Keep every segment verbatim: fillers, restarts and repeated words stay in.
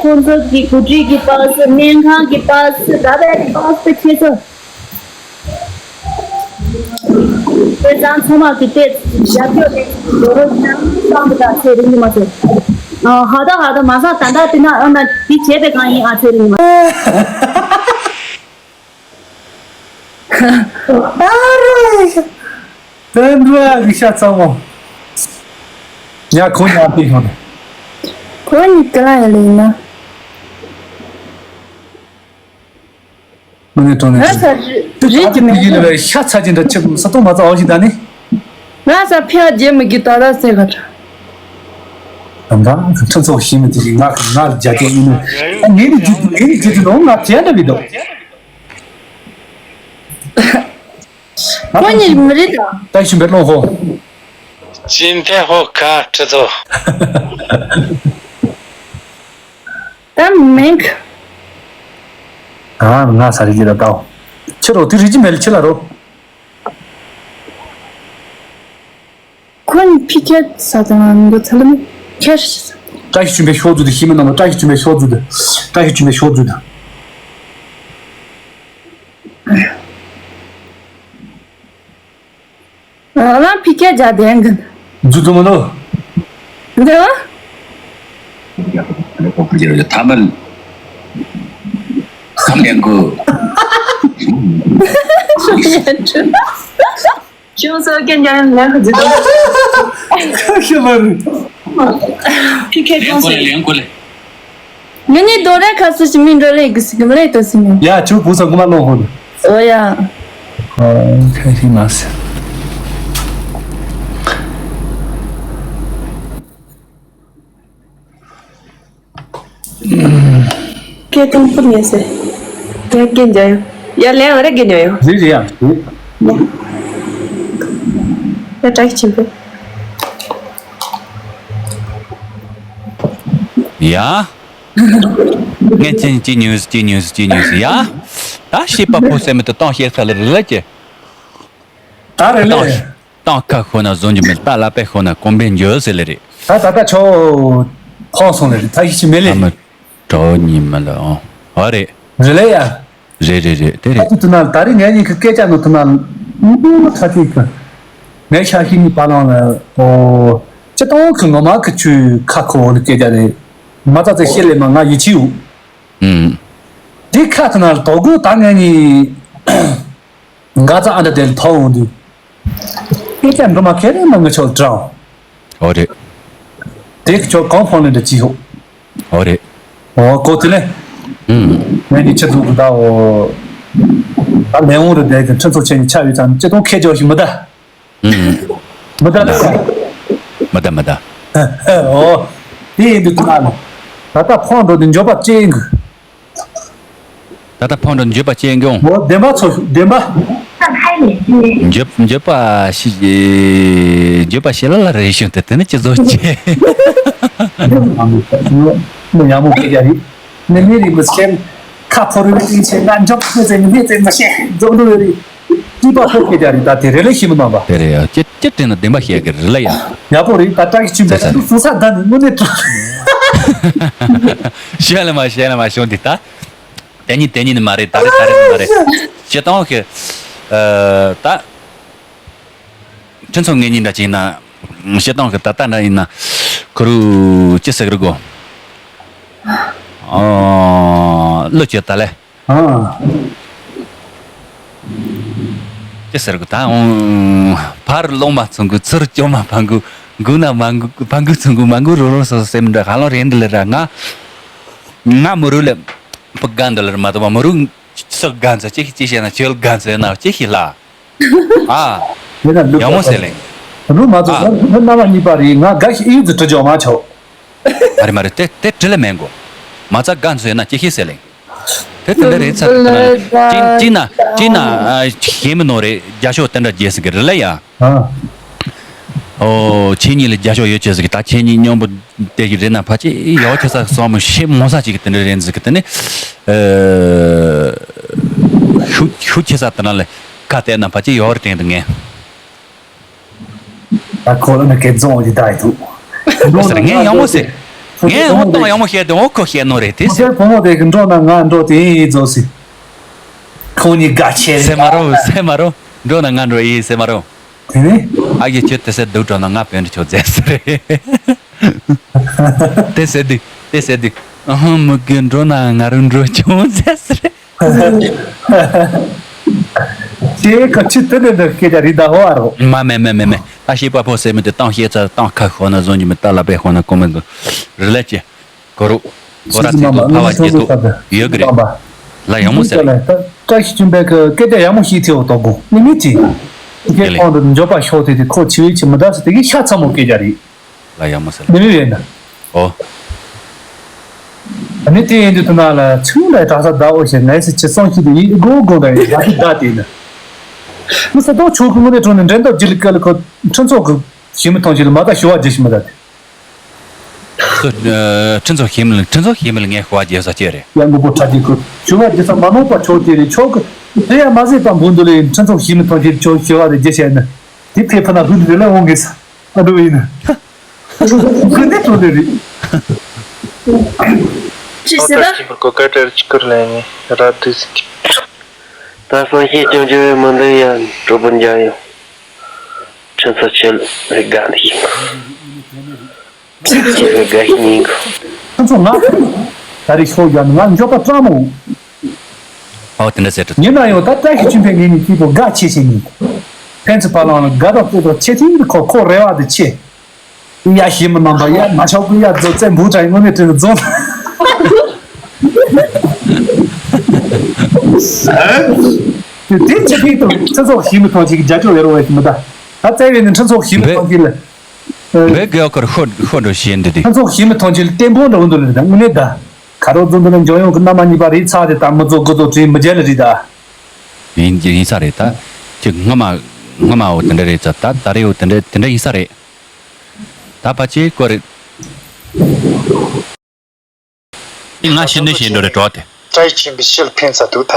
ཁོང་ཚོ་གི་འགོ་ཁྲིད་ཀྱི་པ་སེ། སྨན་ཁང་གི་པ་སེ། ད་ལྟ་གི་པ་སེ་ཁྱེད་ཚོ། དེ་ཙང་ཚང་མ་གི་དེ་ཞབས་སྐྱོར་དེ་འགྲོ་རོགས་གནང་། བསམ་པ་དང་ཚེ་རིང་ཉི་མ་ཚོ། ཨ་ཧ་ད་ཧ་ད་མ་ས་ད་ད་དེ་ན་ཨ་ན་དེ་བྱས་པའི་གང་ཡིན། ཨ་ཚེ་རིང་ཉི་མ། ཨ་རོ། དེ་འདྲ་གི་ཤ་ཚ་མོ། ཉ་ཁོ་ཉ་དེ་ཤོད། ཁོ་གཉིས་ཀ་ལ་ཡ་ལེ་ཡིན་ན། དངོས་གནས་དྲང་གནས། ང་ས་རི་རི་ཅི་མེད། ཡིན་ལ་ཤ་ཚ་ཅི་འདྲ་ཆེ་ས་སྟོང་མ་ཚ་འོ་ཞིག་ད་ནི། ང་ས་ཕྱག་རྗེས་མི་གི་ད་ད་སེ་ག་ད། ད་ད་ཁྲིམས་ཚོགས་ཤིང་མི་དེ་ང་ང་རྒྱ་སྐད་ཡིན་ནི། ངེད་ནི་རྒྱུ་ངེད་ནི་རྒྱུ་དེ་ནོ་ང་དེ་འདྲ་མི་འདུག་ཁོ་གཉིས་མི་རེད་ད། ད་ཤིང་བེར་ལོང་ཧོ། ཅིན་ཐེ་ཧོ་ཁ་ཁྲི་ཚོ། ད་མེད། ཨ་ང་ས་རི་ཅི་ལ་ད། ཁྱེད་རོ་དེ་རི་ཅི་མེད་ལ་ཁྱེད་ལ་རོ། ཁོ་ཕི་ཁེ་ས་དང་འགོ་ཚ་ལ་མི་ཁེར་ཤི་ས། བཀྲ་ཤིས་ཆུན་པའི་ཤོག་རྫུ་དེ་ཤི་མི་ནང་ལ་བཀྲ་ཤིས་ཆུན་པའི་ཤོག་རྫུ་དེ། བཀྲ་ཤིས་ཆུན་པའི་ཤོག་རྫུ་དེ། ཨ་ལ་ཕི་ཁེ་རྒྱ་ལྡན་གི། རྫུ་དུ་མ་ནོ། འདི་བ། ཐ་མལ། ཐ་མལ་གོ། ཤུགས་ཡན་ཁྲི། ཁྱོད་ཚོ་སྐད་རྒྱག་ཡང་ལེན་ཁ་ཇི་ལྟར། ཁ་ཤས་མ་རེད། ཁི་ཁེ་ལེན་ཀོ་ལེ་ལེན་ཀོ་ལེ། ང་གཉིས་རྡོ་ར་ཁ་སུ་ཞིག་མིན་འགྲོ་ལེ་གི་སི་གི་མ་ལེ་ཏོ་སི་མིན། ཡ་ཁྱོད་བུ་ཚ་ངོ་མ་ལོང་ཧོ་ནི། ཨོ་ཡ། ཁ་ཤས་མ་སི། སྐད་གཏོང་ཕུར་ཉེ་སེ། རྒན་རྒན་འཇའ་ཡོད། ཡ་ལན་ཨ་རེ་རྒན་འཇའ་ཡོད། རེད་རེད་ཡ། ཡ་བཀྲ་ཤིས་ཆེན་པོ། ཡ། ངས་ཅི་ཅི་ཉོས་ཅི་ཉོས་ཅི་ཉོས་ཡ། ད་ཤེས་པ་ཕོ་སེ་མི་དུ་གཏོང་ཤེས་ས་ལ་རེད་ལ་ཀྱི། ད་རེད་ལ། གཏོང་། གཏོང་ཁ་ཤོར་ན་བཟོ་རྒྱུ་མེད། ད་ལ་པའི་ཤོར་ན་གོམ་པའི་འགྱོད་ཟེར་ལེ་རེད། ད་ད་ད་ཆོ། ཕོག་སོང་ལེ་རེད། ད་ཤི་ཤི་མེད་ལེ། ཨ་མ། གྲོགས་གཉིས་མ་ལ་ཨོ། ཨོ་རེད། རེད་ལེ་ཡ། རེད་རེད་རེད་དེ་རེད། ད་དུ་ན་ད་རེས་ངས་ཉིན་གི་སྐད་ཆ་ནོ་དུ་ན། ཁ་ཅིག་གི། ངས་ཤ་ཤི་ནི་པ་ལང་ལ་ཨོ། ཅི་ཏོང་གི་ངོ་མ་གི་ཆུ་ཁ་ཁོ་ནི་སྐད་ཆ་རེད། མ་ཙ་ཙེ་ཤེས་ལེ་མ་ང་ཡི་ཆི་ཡུ། ཨུམ། དེ་ཁ་དུ་ན་དོ་གུ་ད་ངས་ཉིན། འགག་རྩ་ཨ་འདྲ་དེ་ལ་ཐོག་འོང་དུས། སྐད་ཆ་འགྲོ་མ་ཁེ་རེ་མ་ངི་ཆོག་དྲང་། ཨོ་རེད། དེ་གི་ཆོག་གང་ཕོང་ལེ་འདྲ་ཅི་ཡོད། ཨོ་རེད། ཨོ་གོ་དེ་ལེ། ཨུམ། ངས་ནི་ཆེ་ཚུགས་གི་ད་ཨོ། ད་ལེ་འོང་རེ་དེ་གི་ཁྲི་ཚོ་ཆེ་ནི་ཆ་ཡོད་ཙང་ཅི་ཏོང་ཁེ་ཇོ་ཞིག་མི་ད། ཨུམ། མི་ད་ད། མི་ད་མི་ད། ཨོ། དེ་ཡིན་དུས་ད་ན་ལེ། ད་ད་ཕོང་འགྲོ་དུས་འཇོག་པ་ཅི་ཡིན་གི། ད་ལྟ་ཕོན་དུ་འགྱོད་པ་སྐྱེ་འགྱོང་། འོ་བདེན་པ་ཚོ་བདེན་པ། འགྱོད་འགྱོད་པ་ཞི་འགྱོད་པ་ཞི་ལ་ལ་རེ་ཞུ་དེ་དེ་ནི་ཅི་བཟོ་ཅི། མི་ཡག་མོ་སྐད་ཆ་རེད། ནི་མི་རིགས་མི་སེམས་ཁ་ཕོ་རུ་ཏིང་ཆེ་ན་འཇོག་ཐུབ་ཚེ་ནི་མི་ཚེ་མི་ཤེས་རྫོགས་འགྲོ་རེད། སྐྱིད་པ་ཕོ་སྐད་ཆ་རེད། ད་དེ་རེ་ལས་ཤི་མི་མང་པ། དེ་རེད་ཡ། ཅི་ཅི་དྲན་ན་བདེན་པ་བཤད་གི་རེད་ལ་ཡ། ཡག་པོ་རེད། ད་ཀྲག་གི་ཆུ་མེད་ད་སུ་ས་ད་ནི་དངོས་གནས་དྲང་། ཤེས་ལ་མ་ཤེས་ལ་མ་ཤོང་འདི་ད། དེ་ཉིད་དེ་ཉིད་ནི་མ་རེད། ད་རེད་ད་རེད་ནི་མ་རེད། སྤྱིར་བཏང་གི་ཨ་ད་ཁྲིན་ཚོ་ངེད་གཉིས་འདྲ་ཅིག་ཡིན་ན། སྤྱིར་བཏང་གི་ད་ལྟ་འདྲ་ཡིན་ན་ཁུ་རུ་ཅི་ཟེར་གི་རེད་གོ། ཨ་བློ་བཅོས་ད་ལེ། ཨ། ཅི་ཟེར་གི་ད་འོང་། ཕར་ལོང་མ་ཚོང་གི་ཚུར་སྐྱོ་མ་ཕང་གི། འགུ་ན་མ་འགུ་ཕང་གི་ཚོང་གི་མ་འགུ་རོ་རོ་སོ་སོ་སེམས་འདྲ་ཧ་ལོ་རེད་འདི་ལེ་ར་ང་། ང་མུ་རུ་ལེ། ཕུག་ག་འདི་ལེར་མ་གཏོགས་པ་མུ་རུ་སུ་ག་འཚོ་ཅི་ཅི་བྱས་ན་ཁྱོད་ག་འཚོ་ན་ཅི་ཤི་ལ། ཨ། དེ་ན་ལུག་ཡག་མོ་ཟེར་ལེ། རུ་མ་ཚོ་ཨ། རུ་རྣམ་པ་གཉིས་པ་རེད། ང་དགའ་ཤི་ཨི་ཙི་དྲི་ཅོག་མ་ཆོག་མ་རེད་མ་རེད། དེ་དེ་དྲི་ལེ་མེན་གོ། མ་ཚ་ག་འཚོ་ཡོད་ན་ཅི་ཤི་ཟེར་ལེ། དེ་དེ་འདྲ་རེད་ཚ་དེ་ན་ཅི་ཅི་ན་ཅི་ན་ཨ་ཤེས་མི་ནོ་རེད། རྒྱ་ཤོག་དེ་འདྲ་རྒྱས་ཟེར་གི་རེད་ལ་ཡ། ཨ། ཨོ་ཁྱེད་གཉིས་ལ་རྒྱ་ཤོག་ཡོད་ཅེས་ཟེར་གི། ད་ཁྱེད་གཉིས་མཉམ་པོ་དེ་གི་རེད་ན་ཕལ་ཆེར་ཡག་ཆེ་ས་སོང་མི་ཤེས་མོ་ས་ཅིག་གི་དེ་འདྲ་རེད་ཟེར་གི། དེ་ནི་ཨ་ཤུགས་ཤུགས་ཆེ་ས་དེ་ན་ལ་ཁ་གཏད་ན་ཕལ་ཆེར་ཡག་རེད་དྲན་འདུག་ངས། ད་ཁོ་ལ་ནི་སྐད་རྫོང་གི་ད་ཡི་འདུག་ཟེར་ངས་ཡག་མོ་ཟེར། ངས་འོ་གཏོང་ཡག་མོ་བཤད་དུས་འོ་ཁོ་བཤད་ནོ་རེད་དེ་ཟེར། ཁོ་བུ་མོ་དེ་གི་འགྲོ་ན་ང་འགྲོ་དེ་ཡིན་ཡིན་རྫོགས་སི། ཁོང་གཉིས་དགའ་ཆེ་ཟེར་མ་རོ་ཟེར་མ་རོ། འགྲོ་ན་ང་འགྲོ་ཡིན་ཟེར་མ་རོ། དེ་ནས། ཨ་ཡེ་ཁྱོད་དེ་ཟེར་སྡུག་འགྲོ་ན་ང་བོད་འགྲོ་ཆོག་ཟེར་ཟེར་རེད། དེ་ཟེར་དུས་དེ་ཟེར་དུས། ཨ་ཧང་མི་དགོས་འགྲོ་ན་ང་རང་འགྲོ་ཆོག་ཟེར་ཟེར་རེད། ཁྱེད་ཀྱི་ཆི་དེ་ནས་འདི་སྐད་ཆ་རིག་ད་ཧོ་ཨ་རོ། མ་མེ་མེ་མེ་མེ། ད་ཤེས་པ་ཕོ་ཟེར་མི་དེ་བཏང་ཤེས་ཚ་བཏང་ཁ་ཤོ་ན་བཟོ་རྒྱུ་མི་ད་ལ་པའི་ཧོ་ན་གོ་མི་འདུག་རི་ལ་ཅེ། གོ་རུ། གོ་ར་ཚིག་ཏུ་ཕ་བ་སྐྱེ་ཏུ་ཡོད་གི་རེད། ལ་ཡག་མོ་ཟེར་རེད། བཀྲ་ཤིས་ཆོས་འཕེལ་གྱི་སྐད་ཆ་ཡག་མོ་ཞིག་ཐེའོ་དོ་གོ་ནི་མི་ཅི། ཁྱེད་ཁོང་དུ་འཇོག་པ་ཤོག་དེ་དེ་ཁོ་ཆི་བའི་ཆི་མི་འདྲ་ཟེར་དེ་གི་ཤ་ཚ་མོ་སྐད་ཆ་རེད། ལ་ཡག་མོ་ཟེར་རེད། ནི་མི་ཡོད་ན། ཨོ། ཨ་ནི་དེ་ཡིན་དུས་དུ་ན་ལ་ཆུང་ལ་གྲྭ་ས་ཟླ་འོ་ཞེས་ངས་སི་ཆི་སོང་ཞིག་ཏུ་ཡིན་དགོ་དགོ་ད་ཡིན་ཡ་དུ་ད་དེ་ཡིན་ན། ནི་ས་དོ་ཆོག་གི་ངོ་ནས་གྲོང་ནས་འགྲན་ཟླ་བརྒྱུད་ལ་སྐད་ལ་ཁོ་ཁྲིན་ཚོགས་གི་ཞི་མི་ཐོང་ཞིག་ལ་མ་ད་ཞུ་བ་རྒྱུ་ཞིག་མི་ད་དེ། ཁྲིན་ཚོགས་ཤེས་མིན་ཁྲིན་ཚོགས་ཤེས་མིན་ངས་ཤོ་བ་རྒྱལ་ས་ཅེ་རེད། ཡང་མགོ་པོ་ཁྲ་རྒྱལ་ཁུ་ཤོ་བ་རྒྱལ་ས་མ་ནོར་པ་ཆོག་ཅེ་རེད་ཆོག་གི་དེ་ཡང་མ་ཟད་པ་འབུ་འདུ་ལེ་ཁྲིན་ཚོགས་ཤེས་མིན་ཐོན་ཅེ་ཆོག་ཤོ་བ་རེ་རྒྱལ་ཤེས་ན་དེ་ཕེ་ཕ་ན་ཧུ་རེ་ལ་འོང་གེ་ས་ཨ་འདུ་ཡིན་ན་ཁུ་འདི་ཐོ་རེ་རེད། ཅི་ཟེར་ད། ཁོ་ཀ་ཏར་ཅི་ཀུར་ལ་ནི་ར་དུས་སི་ད་སང་ཤེས་ཀྱང་ཅི་བས་མི་འདུག་ཡང་གྲོགས་པོ་འཇམ་ཡང་ཁྲིན་ཚོགས་ཆེ་ལ་དགའ་འདུག་ཁྱེད་ཀྱི་དགའ་ཞིག་ཉིན་གོ་ཁོ་ཚོ་ང་ད་རེས་ཤོག་རྒྱག་ནི་ང་མགྱོགས་པ་སྤྲང་མོ། ཨོ་དེ་འདྲ་ཟེར་ཏེ། ཉིན་ན་ཡང་ད་བཀྲ་ཤིས་ཆོས་འཕེལ་ངེད་གཉིས་སྐྱིད་པོ་དགའ་ཆེ་ཞིག་ཉིན། ཕན་ཚུན་བར་ལང་ལ་དགའ་རོགས་རྩེ་རོགས་ཆེ་ཐིང་གི་ཁོ་ཁོ་རེ་བ་དེ་ཆེ། ཡ་ཞིམ་མི་རྣམ་པ་ཡ་མ་ཆོག་གི་ཡ་རྫོ་རྩེ་འབུ་དྲ་ཡི་ངོ་ནས་དྲན་རྫོང་། དེ་ཆེ་ཐིང་དུ་ཚེ་ཚོགས་ཞིམ་མི་ཐོང་ཅིག་རྒྱ་ཅོ་ཡོད་རོགས་ཡ་ཞིམ་མི་ད། ད་བཙལ་བའི་ནི་ཁྲིམས་ཚོགས་ཞིབ་མི་ཐོན་གྱི་ལ། བོད་རྒྱལ་ཁོར་ཤོ་ཤོ་འགྲོ་བཞིན་འདི་དེ། ཁྲིམས་ཚོགས་ཞིབ་མི་ཐོན་གྱི་ལ་བརྟན་པོ་འགྲོ་འདུག་ལ་རེད་ད་དངོས་གནས་ད། ཁ་རོག་རྫོང་འདི་ལ་འཇོན་ཡོང་གི་རྣམ་པ་གཉིས་པ་རེད་ཚར་དེ་ད་མི་ཚོ་དགུ་ཚོ་བྲིས་མི་རྒྱལ་ལ་རེད་ད། ཡིན་ཡིན་ས་རེད་ད། ཁྱེད་སྔ་མ་སྔ་མ་འོ་དེ་འདྲ་རེད་ཚ་ད་ད་རེད་འོ་དེ་འདྲ་དེ་འདྲ་ཡིན་ས་རེད། ད་ཕ་ཆེ་ཀོ་རེད། ང་ཤི་ནི་ཤི་འགྲོ་རེ་གྲོགས་དེ། བཀྲ་ཤིས་ཆོས་འཕེལ་ཕན་ཚ་འདུག་ད།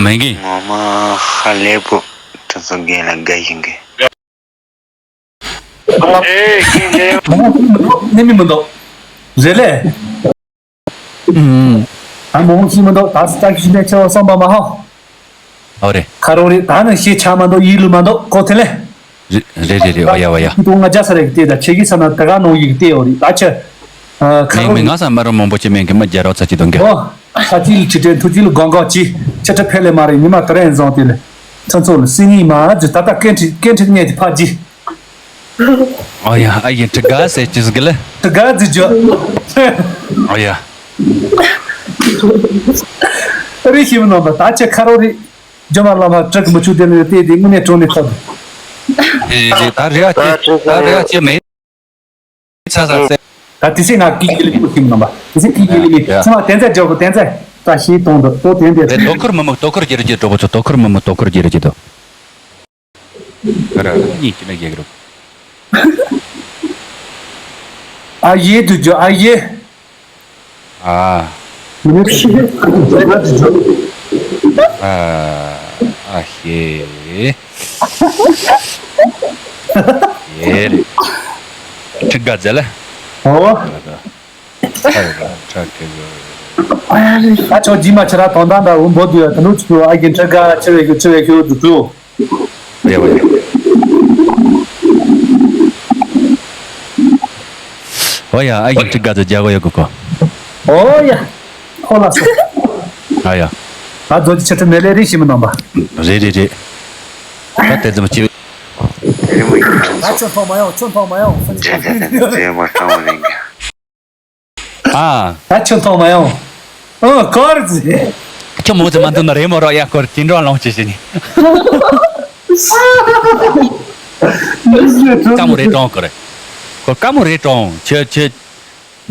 མེད་གི། ངོ་མ་ཧ་ལས་པོ་ཁྲིམས་སོགས་རྒན་ལ་དགའ་ཞིང་གི། ནི་མི་མི་འདུག་རེད་ལེ། ཨ་མོ་ཤི་མི་འདུག་ད་སི་ཏ་ཤི་ནས་ཆེ་བ་སོང་པ་མ་ཧོ། ཨོ་རེད། ཁ་རོག་རེད་ད་ནི་ཤི་ཆ་མ་འདུག་ཡིད་ལུས་མ་འདུག་གོ་ཐེ་ལེ། རེད་རེད་རེད། ཨོ་ཡ་ཨོ་ཡ། ཁྱི་དུང་ང་རྒྱ་ས་རེད་བལྟས་ད་ཆེ་གི་ས་ན་ད་ག་ནོ་ཡིག་བལྟས་ཡོད་རེད་ད་ཆེ། ཁ་མིང་རོ་མིང་ང་ས་མ་རོ་མང་པོ་ཆེ་མིང་གི་མ་རྒྱ་རོ་ཚ་ཅི་དང་གི། ཨོ། ཁ་ཅི་ལི་ཁྲི་ཏྲེ་ཐུ་ཅི་ལི་གང་གང་ཅི་ཆེ་ཁྲི་ཕེ་ལེ་མ་རེད་ཉི་མ་ད་རེན་བཟང་དེ་ལེ། ཚན་ཚོགས་ལ་སི་ཉི་མ་ཇི་ད་ད་ཀན་ཁྲི་ཀན་ཁྲི་ཉེ་ཅི་ཕ་ཅི། ཨོ་ཡ་ཨ་ཡིན་ཁྲི་ག་ཟེར་ཅི་ཟིག་ལེ། ཁྲི་ག་ཟི་ཇོ། ཨོ་ཡ། རི་ཤི་མི་ནོ་མ་ད་ཆེ་ཁ་རོ་རི། ཇོ་མ་ལ་མ་ཁྲི་གི་མི་ཆུ་དེ་ལེ་དེ་དེ་དངོས་གནས་གྲོང་ནས་ཐོབ། རེད་རེད་ད་རེ་བ་ཅི་ད་རེ་བ་ཅི་མེད། ཚ་ས་ཚེ། ད་དེ་སྲིད་ང་ཀི་ཀི་ལི་མི་ཁྱིམ་ནང་པ། དེ་སྲིད་ཀི་ཀི་ལི་མི་ཡ། ཚང་མ་བསྟན་རྩ་རྒྱག་གོ་བསྟན་རྩ། ད་ཤི་གཏོང་འདུག་ཏོ་དེ་འདྲ། རེད་དོ་ཁུར་མི་མི་དོ་ཁུར་རྒྱུ་རུ་རྒྱུ་གྲོགས་པོ་ཚོ་དོ་ཁུར་མི་མི་དོ་ཁུར་རྒྱུ་རུ་རྒྱུ་དོ། ཨ་ར་གཉིས་ཀྱི་ན་རྒྱག་རོགས། ཨ་ཡེ་དུ་རྒྱུ་ཨ་ཡེ། ཨ། ཨ་ཨ་ཤེ། ཡེ་རེད། ཁྲི་ག་ཛ་ལ། ཨོ། ཁྲ་རེད་ཁྲ་ཁེ་ཡོ། ཨ་ཆོ་ཇི་མ་ཆ་ར་དོན་དག་འདྲ་འུ་འབོ་དུ་ཡ་དུ་ནུ་ཆུ་ཨ་གི་ཁྲི་ག་ཆེ་བའི་གི་ཆེ་བའི་གི་འུ་དུ་དུ། ཡ་ཝ་ཡ། ཨོ་ཡ་ཨ་ཡིན་ཁྲི་ག་ཚོད་རྒྱག་གོ་ཡོད་གོ་གོ། ཨོ་ཡ། ཁོ་ལ་སོ། ཨ་ཡ། ད་རྫོགས་ཀྱི་ཆེ་ཁྲི་མེ་ལེ་རེ་ཞིམ་མི་གནང་པ། རེད་རེད་རེད། ད་དེ་ཙམ་ཅི། རེད་མོ་ཡིན་ཁྲི་ད་ཚོ། ཁྱོད་ཐོག་མ་ཡོང་ཁྱོད་ཐོག་མ་ཡོང་། ཆ་ཆ་ཆ་ཆ་ཡོད་མ་སྤྲང་བ་རེད་འགའ། ཨ། ད་ཁྱོད་ཐོག་མ་ཡོང་། ཨོ་ཀོར་ཟི། ཁྱོད་མོ་ཟི་མ་འདུག་ན་རེ་མོ་རོ་ཡ་ཀོར་ཅི་འགྲོ་ལོང་ཅི་ཞིག་ནི། ཀ་མོ་རེ་ཀྲོང་ཀོར། ཀོར་ཀ་མོ་རེ་ཀྲོང་ཁྱོད་ཁྱོད།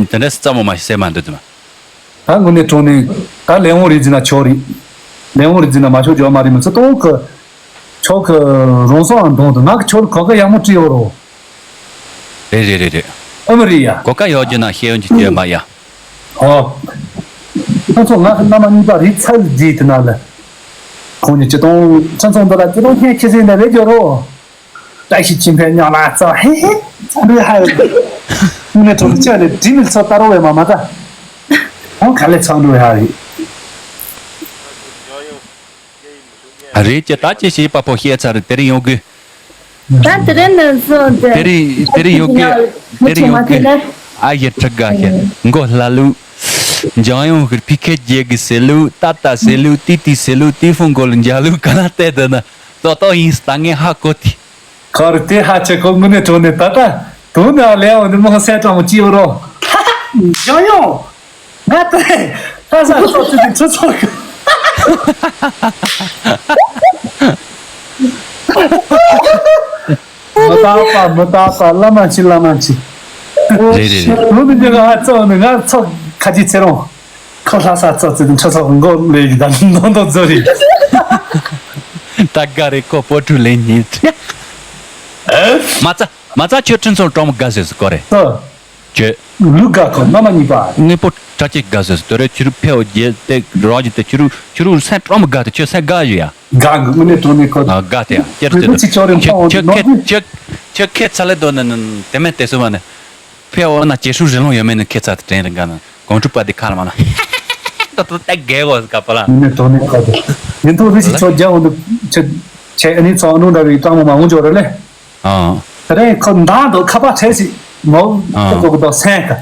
དེ་འདྲ་སི་ཙམ་མོ་མ་ཤི་སེ་མ་འདུག་ཙི་མ། ད་དངོས་གནས་དྲང་གནས་ད་ལས་དབང་རེད་ཟེར་ན་ཆོག་རེད། ལས་དབང་རེད་ཟེར་ན་མ་ཆོག་རྒྱུ་མ་རེད་མི་ཚེ་སྟོང་གི་ཆོག་གི། རང་སྲོག་ཨ་མཐོང་དུ་ང་གི་ཆོག་གོ་ག་ཡག་མོ་བྲིས་ཡོད་རོ། རེད་རེད་རེད་རེད། ཨ་མི་རེད་ཡ། གོ་ག་ཡོད་རྒྱུ་ན་ཤེས་ཡོན་གྱི་སྐྱོན་མ་ཡ། ཨོ། ཁོ་ཚོ་ང་གི་མནའ་མ་གཉིས་པ་རེད་ཚར་རྗེས་དེ་ན་ལ། ཁོང་གཉིས་སྤྱི་དང་ཁྲིམས་ཚོགས་འདི་ལ་སྤྱི་དང་ཁྱད་ཆེ་ཟིན་ད་རེད་རྒྱུ་རོ། བཀྲ་ཤིས་ཆོས་འཕེལ་ཉག་ལ་རྩ་ཧེ་ཧེ་ཚ་འདུས་ཧ་ཡོད། དངོས་གནས་དྲང་གནས་ཅི་ལས་དྲི་མེད་ཚོ་ལྟ་རོགས་བས་མ་མ་ད། ཁོང་ག་ལས་ཚང་འགྲོ་ཡ་རེད། རེད་ཀྱི་ད་ཅི་ཞེས་པ་པོ་བཤད་ཚར་དེ་རིང་ཡོང་གི། ད་དེ་རིང་ནས་བཟུང་སྟེ། དེ་རིང་དེ་རིང་ཡོང་གི། དེ་རིང་ཡོང་གི། ཨ་ཡེ་ཁྲི་དགའ་ཤེ། མགོ་ལྷ་ལུག་འཇང་ཡོང་གི་ཕི་ཁེ་རྒྱལ་གི་ཟེ་ལུག་ཏ་ཏ་ཟེ་ལུག་ཏི་ཏི་ཟེ་ལུག་ཏི་ཧྥུང་གོ་ལུག་འཇང་ལུག་ག་ན་བལྟས་དོ་ན་ཏོ་ཏོ་ཡིན་ད་ངས་ཧ་གོ་ཐི། ཁར་དེ་ཧ་ཆེ་ཁོ་དངོས་གནས་དྲང་གནས་ད་ལྟ་དུང་ནས་ལས་འོང་དུ་མོ་སེ་ཀྲང་ཅི་བ་རོ། འཇང་ཡོང་། ང་ཏེ་ལྷ་ས་ཚོགས་ཚོད་དུ་ཚོ་ཚོགས་ཀྱི། མི་རྟག་པ་མི་རྟག་པ་བླ་མ་མཆི་བླ་མ་མཆི། རེད་རེད་རེད། ལོ་མི་འདི་ང་ཚོགས་ནི་ང་ཚོགས་ཁ་ཅིག་ཚེ་རོང་། ཁོ་ལྷ་ས་ཚོགས་ཚོད་དུ་ཚོ་ཚོགས་མགོ་ལས་ཀྱི་ད་ནོ་ནོ་ཛོ་རི། ད་ག་རེ་ཁོ་པོ་ཁྲུ་ལེན་ཉིན། མ་ཚ་མ་ཚ་ཁྱོད་ཁྲིན་ཚོང་གྲོང་མོ་དགའ་ཟེར་སུ་གོ་རེད། ཁྱོད། ལུག་དགའ་ཁོ་མ་མ་གཉིས་པ། དངོས་པོ་ཁྲ་ཅིག་དགའ་ཟེར་སུ་དོ་རེད་ཁྱོད་རུ་ཕེའོ་རྒྱལ་ཏེ་རོགས་ཀྱི་ཏེ་ཁྱོད་རུ་ཁྱོད་རུ་སེམས་གྲོང་མོ་དགའ་ཏེ་ཁྱོད་སེམས་དགའ་ཞུ་ཡ། དགའ་གི་དངོས་གནས་དྲང་གནས་ཁོ། ཨ་དགའ་སྟེ་ཡ་ཁྱེད་ཁྱོད་ཁྱོད་ཁྱོད་ཁྱོད་ཁྱོད་ཁྱོད་ཁྱོད་ཁྱེད་ཚ་ལེ་དོ་ནི་དེ་མེད་དེ་སུ་མ་ནི། ཕེ་འོ་ན་ཅེ་ཧྲུ་རི་ལོང་ཡོད་མེད་ནི་ཁེ་ཚ་དེ་དྲན་རེ་འགའ་ན་གོང་ཁྲུ་པ་དེ་ཁ་ལ་མ་ན། ད་ད་ད་གེ་གོ་ཀ་པ་ལ། ཡིན་ནས་དོ་ནས་ཁ་དེ། ཡིན་ཐོག་རི་ཞིག་ཆོག་རྒྱ་འོ་འདུག་ཆེ་ཆེ་ཨ་ནི་ཚོ་ཨ་ནུ་འདྲ་བའི་སྤྲང་མོ་མ་འོང་འཇོག་རེ་ལེ། ཨ། དེ་རིང་ཁོ་མདའ་འདུག་ཁ་པ་བྲལ་ཞིག་མོ་ཨ། ཁོ་གོ་གོ་དོ་སེང་ཁ།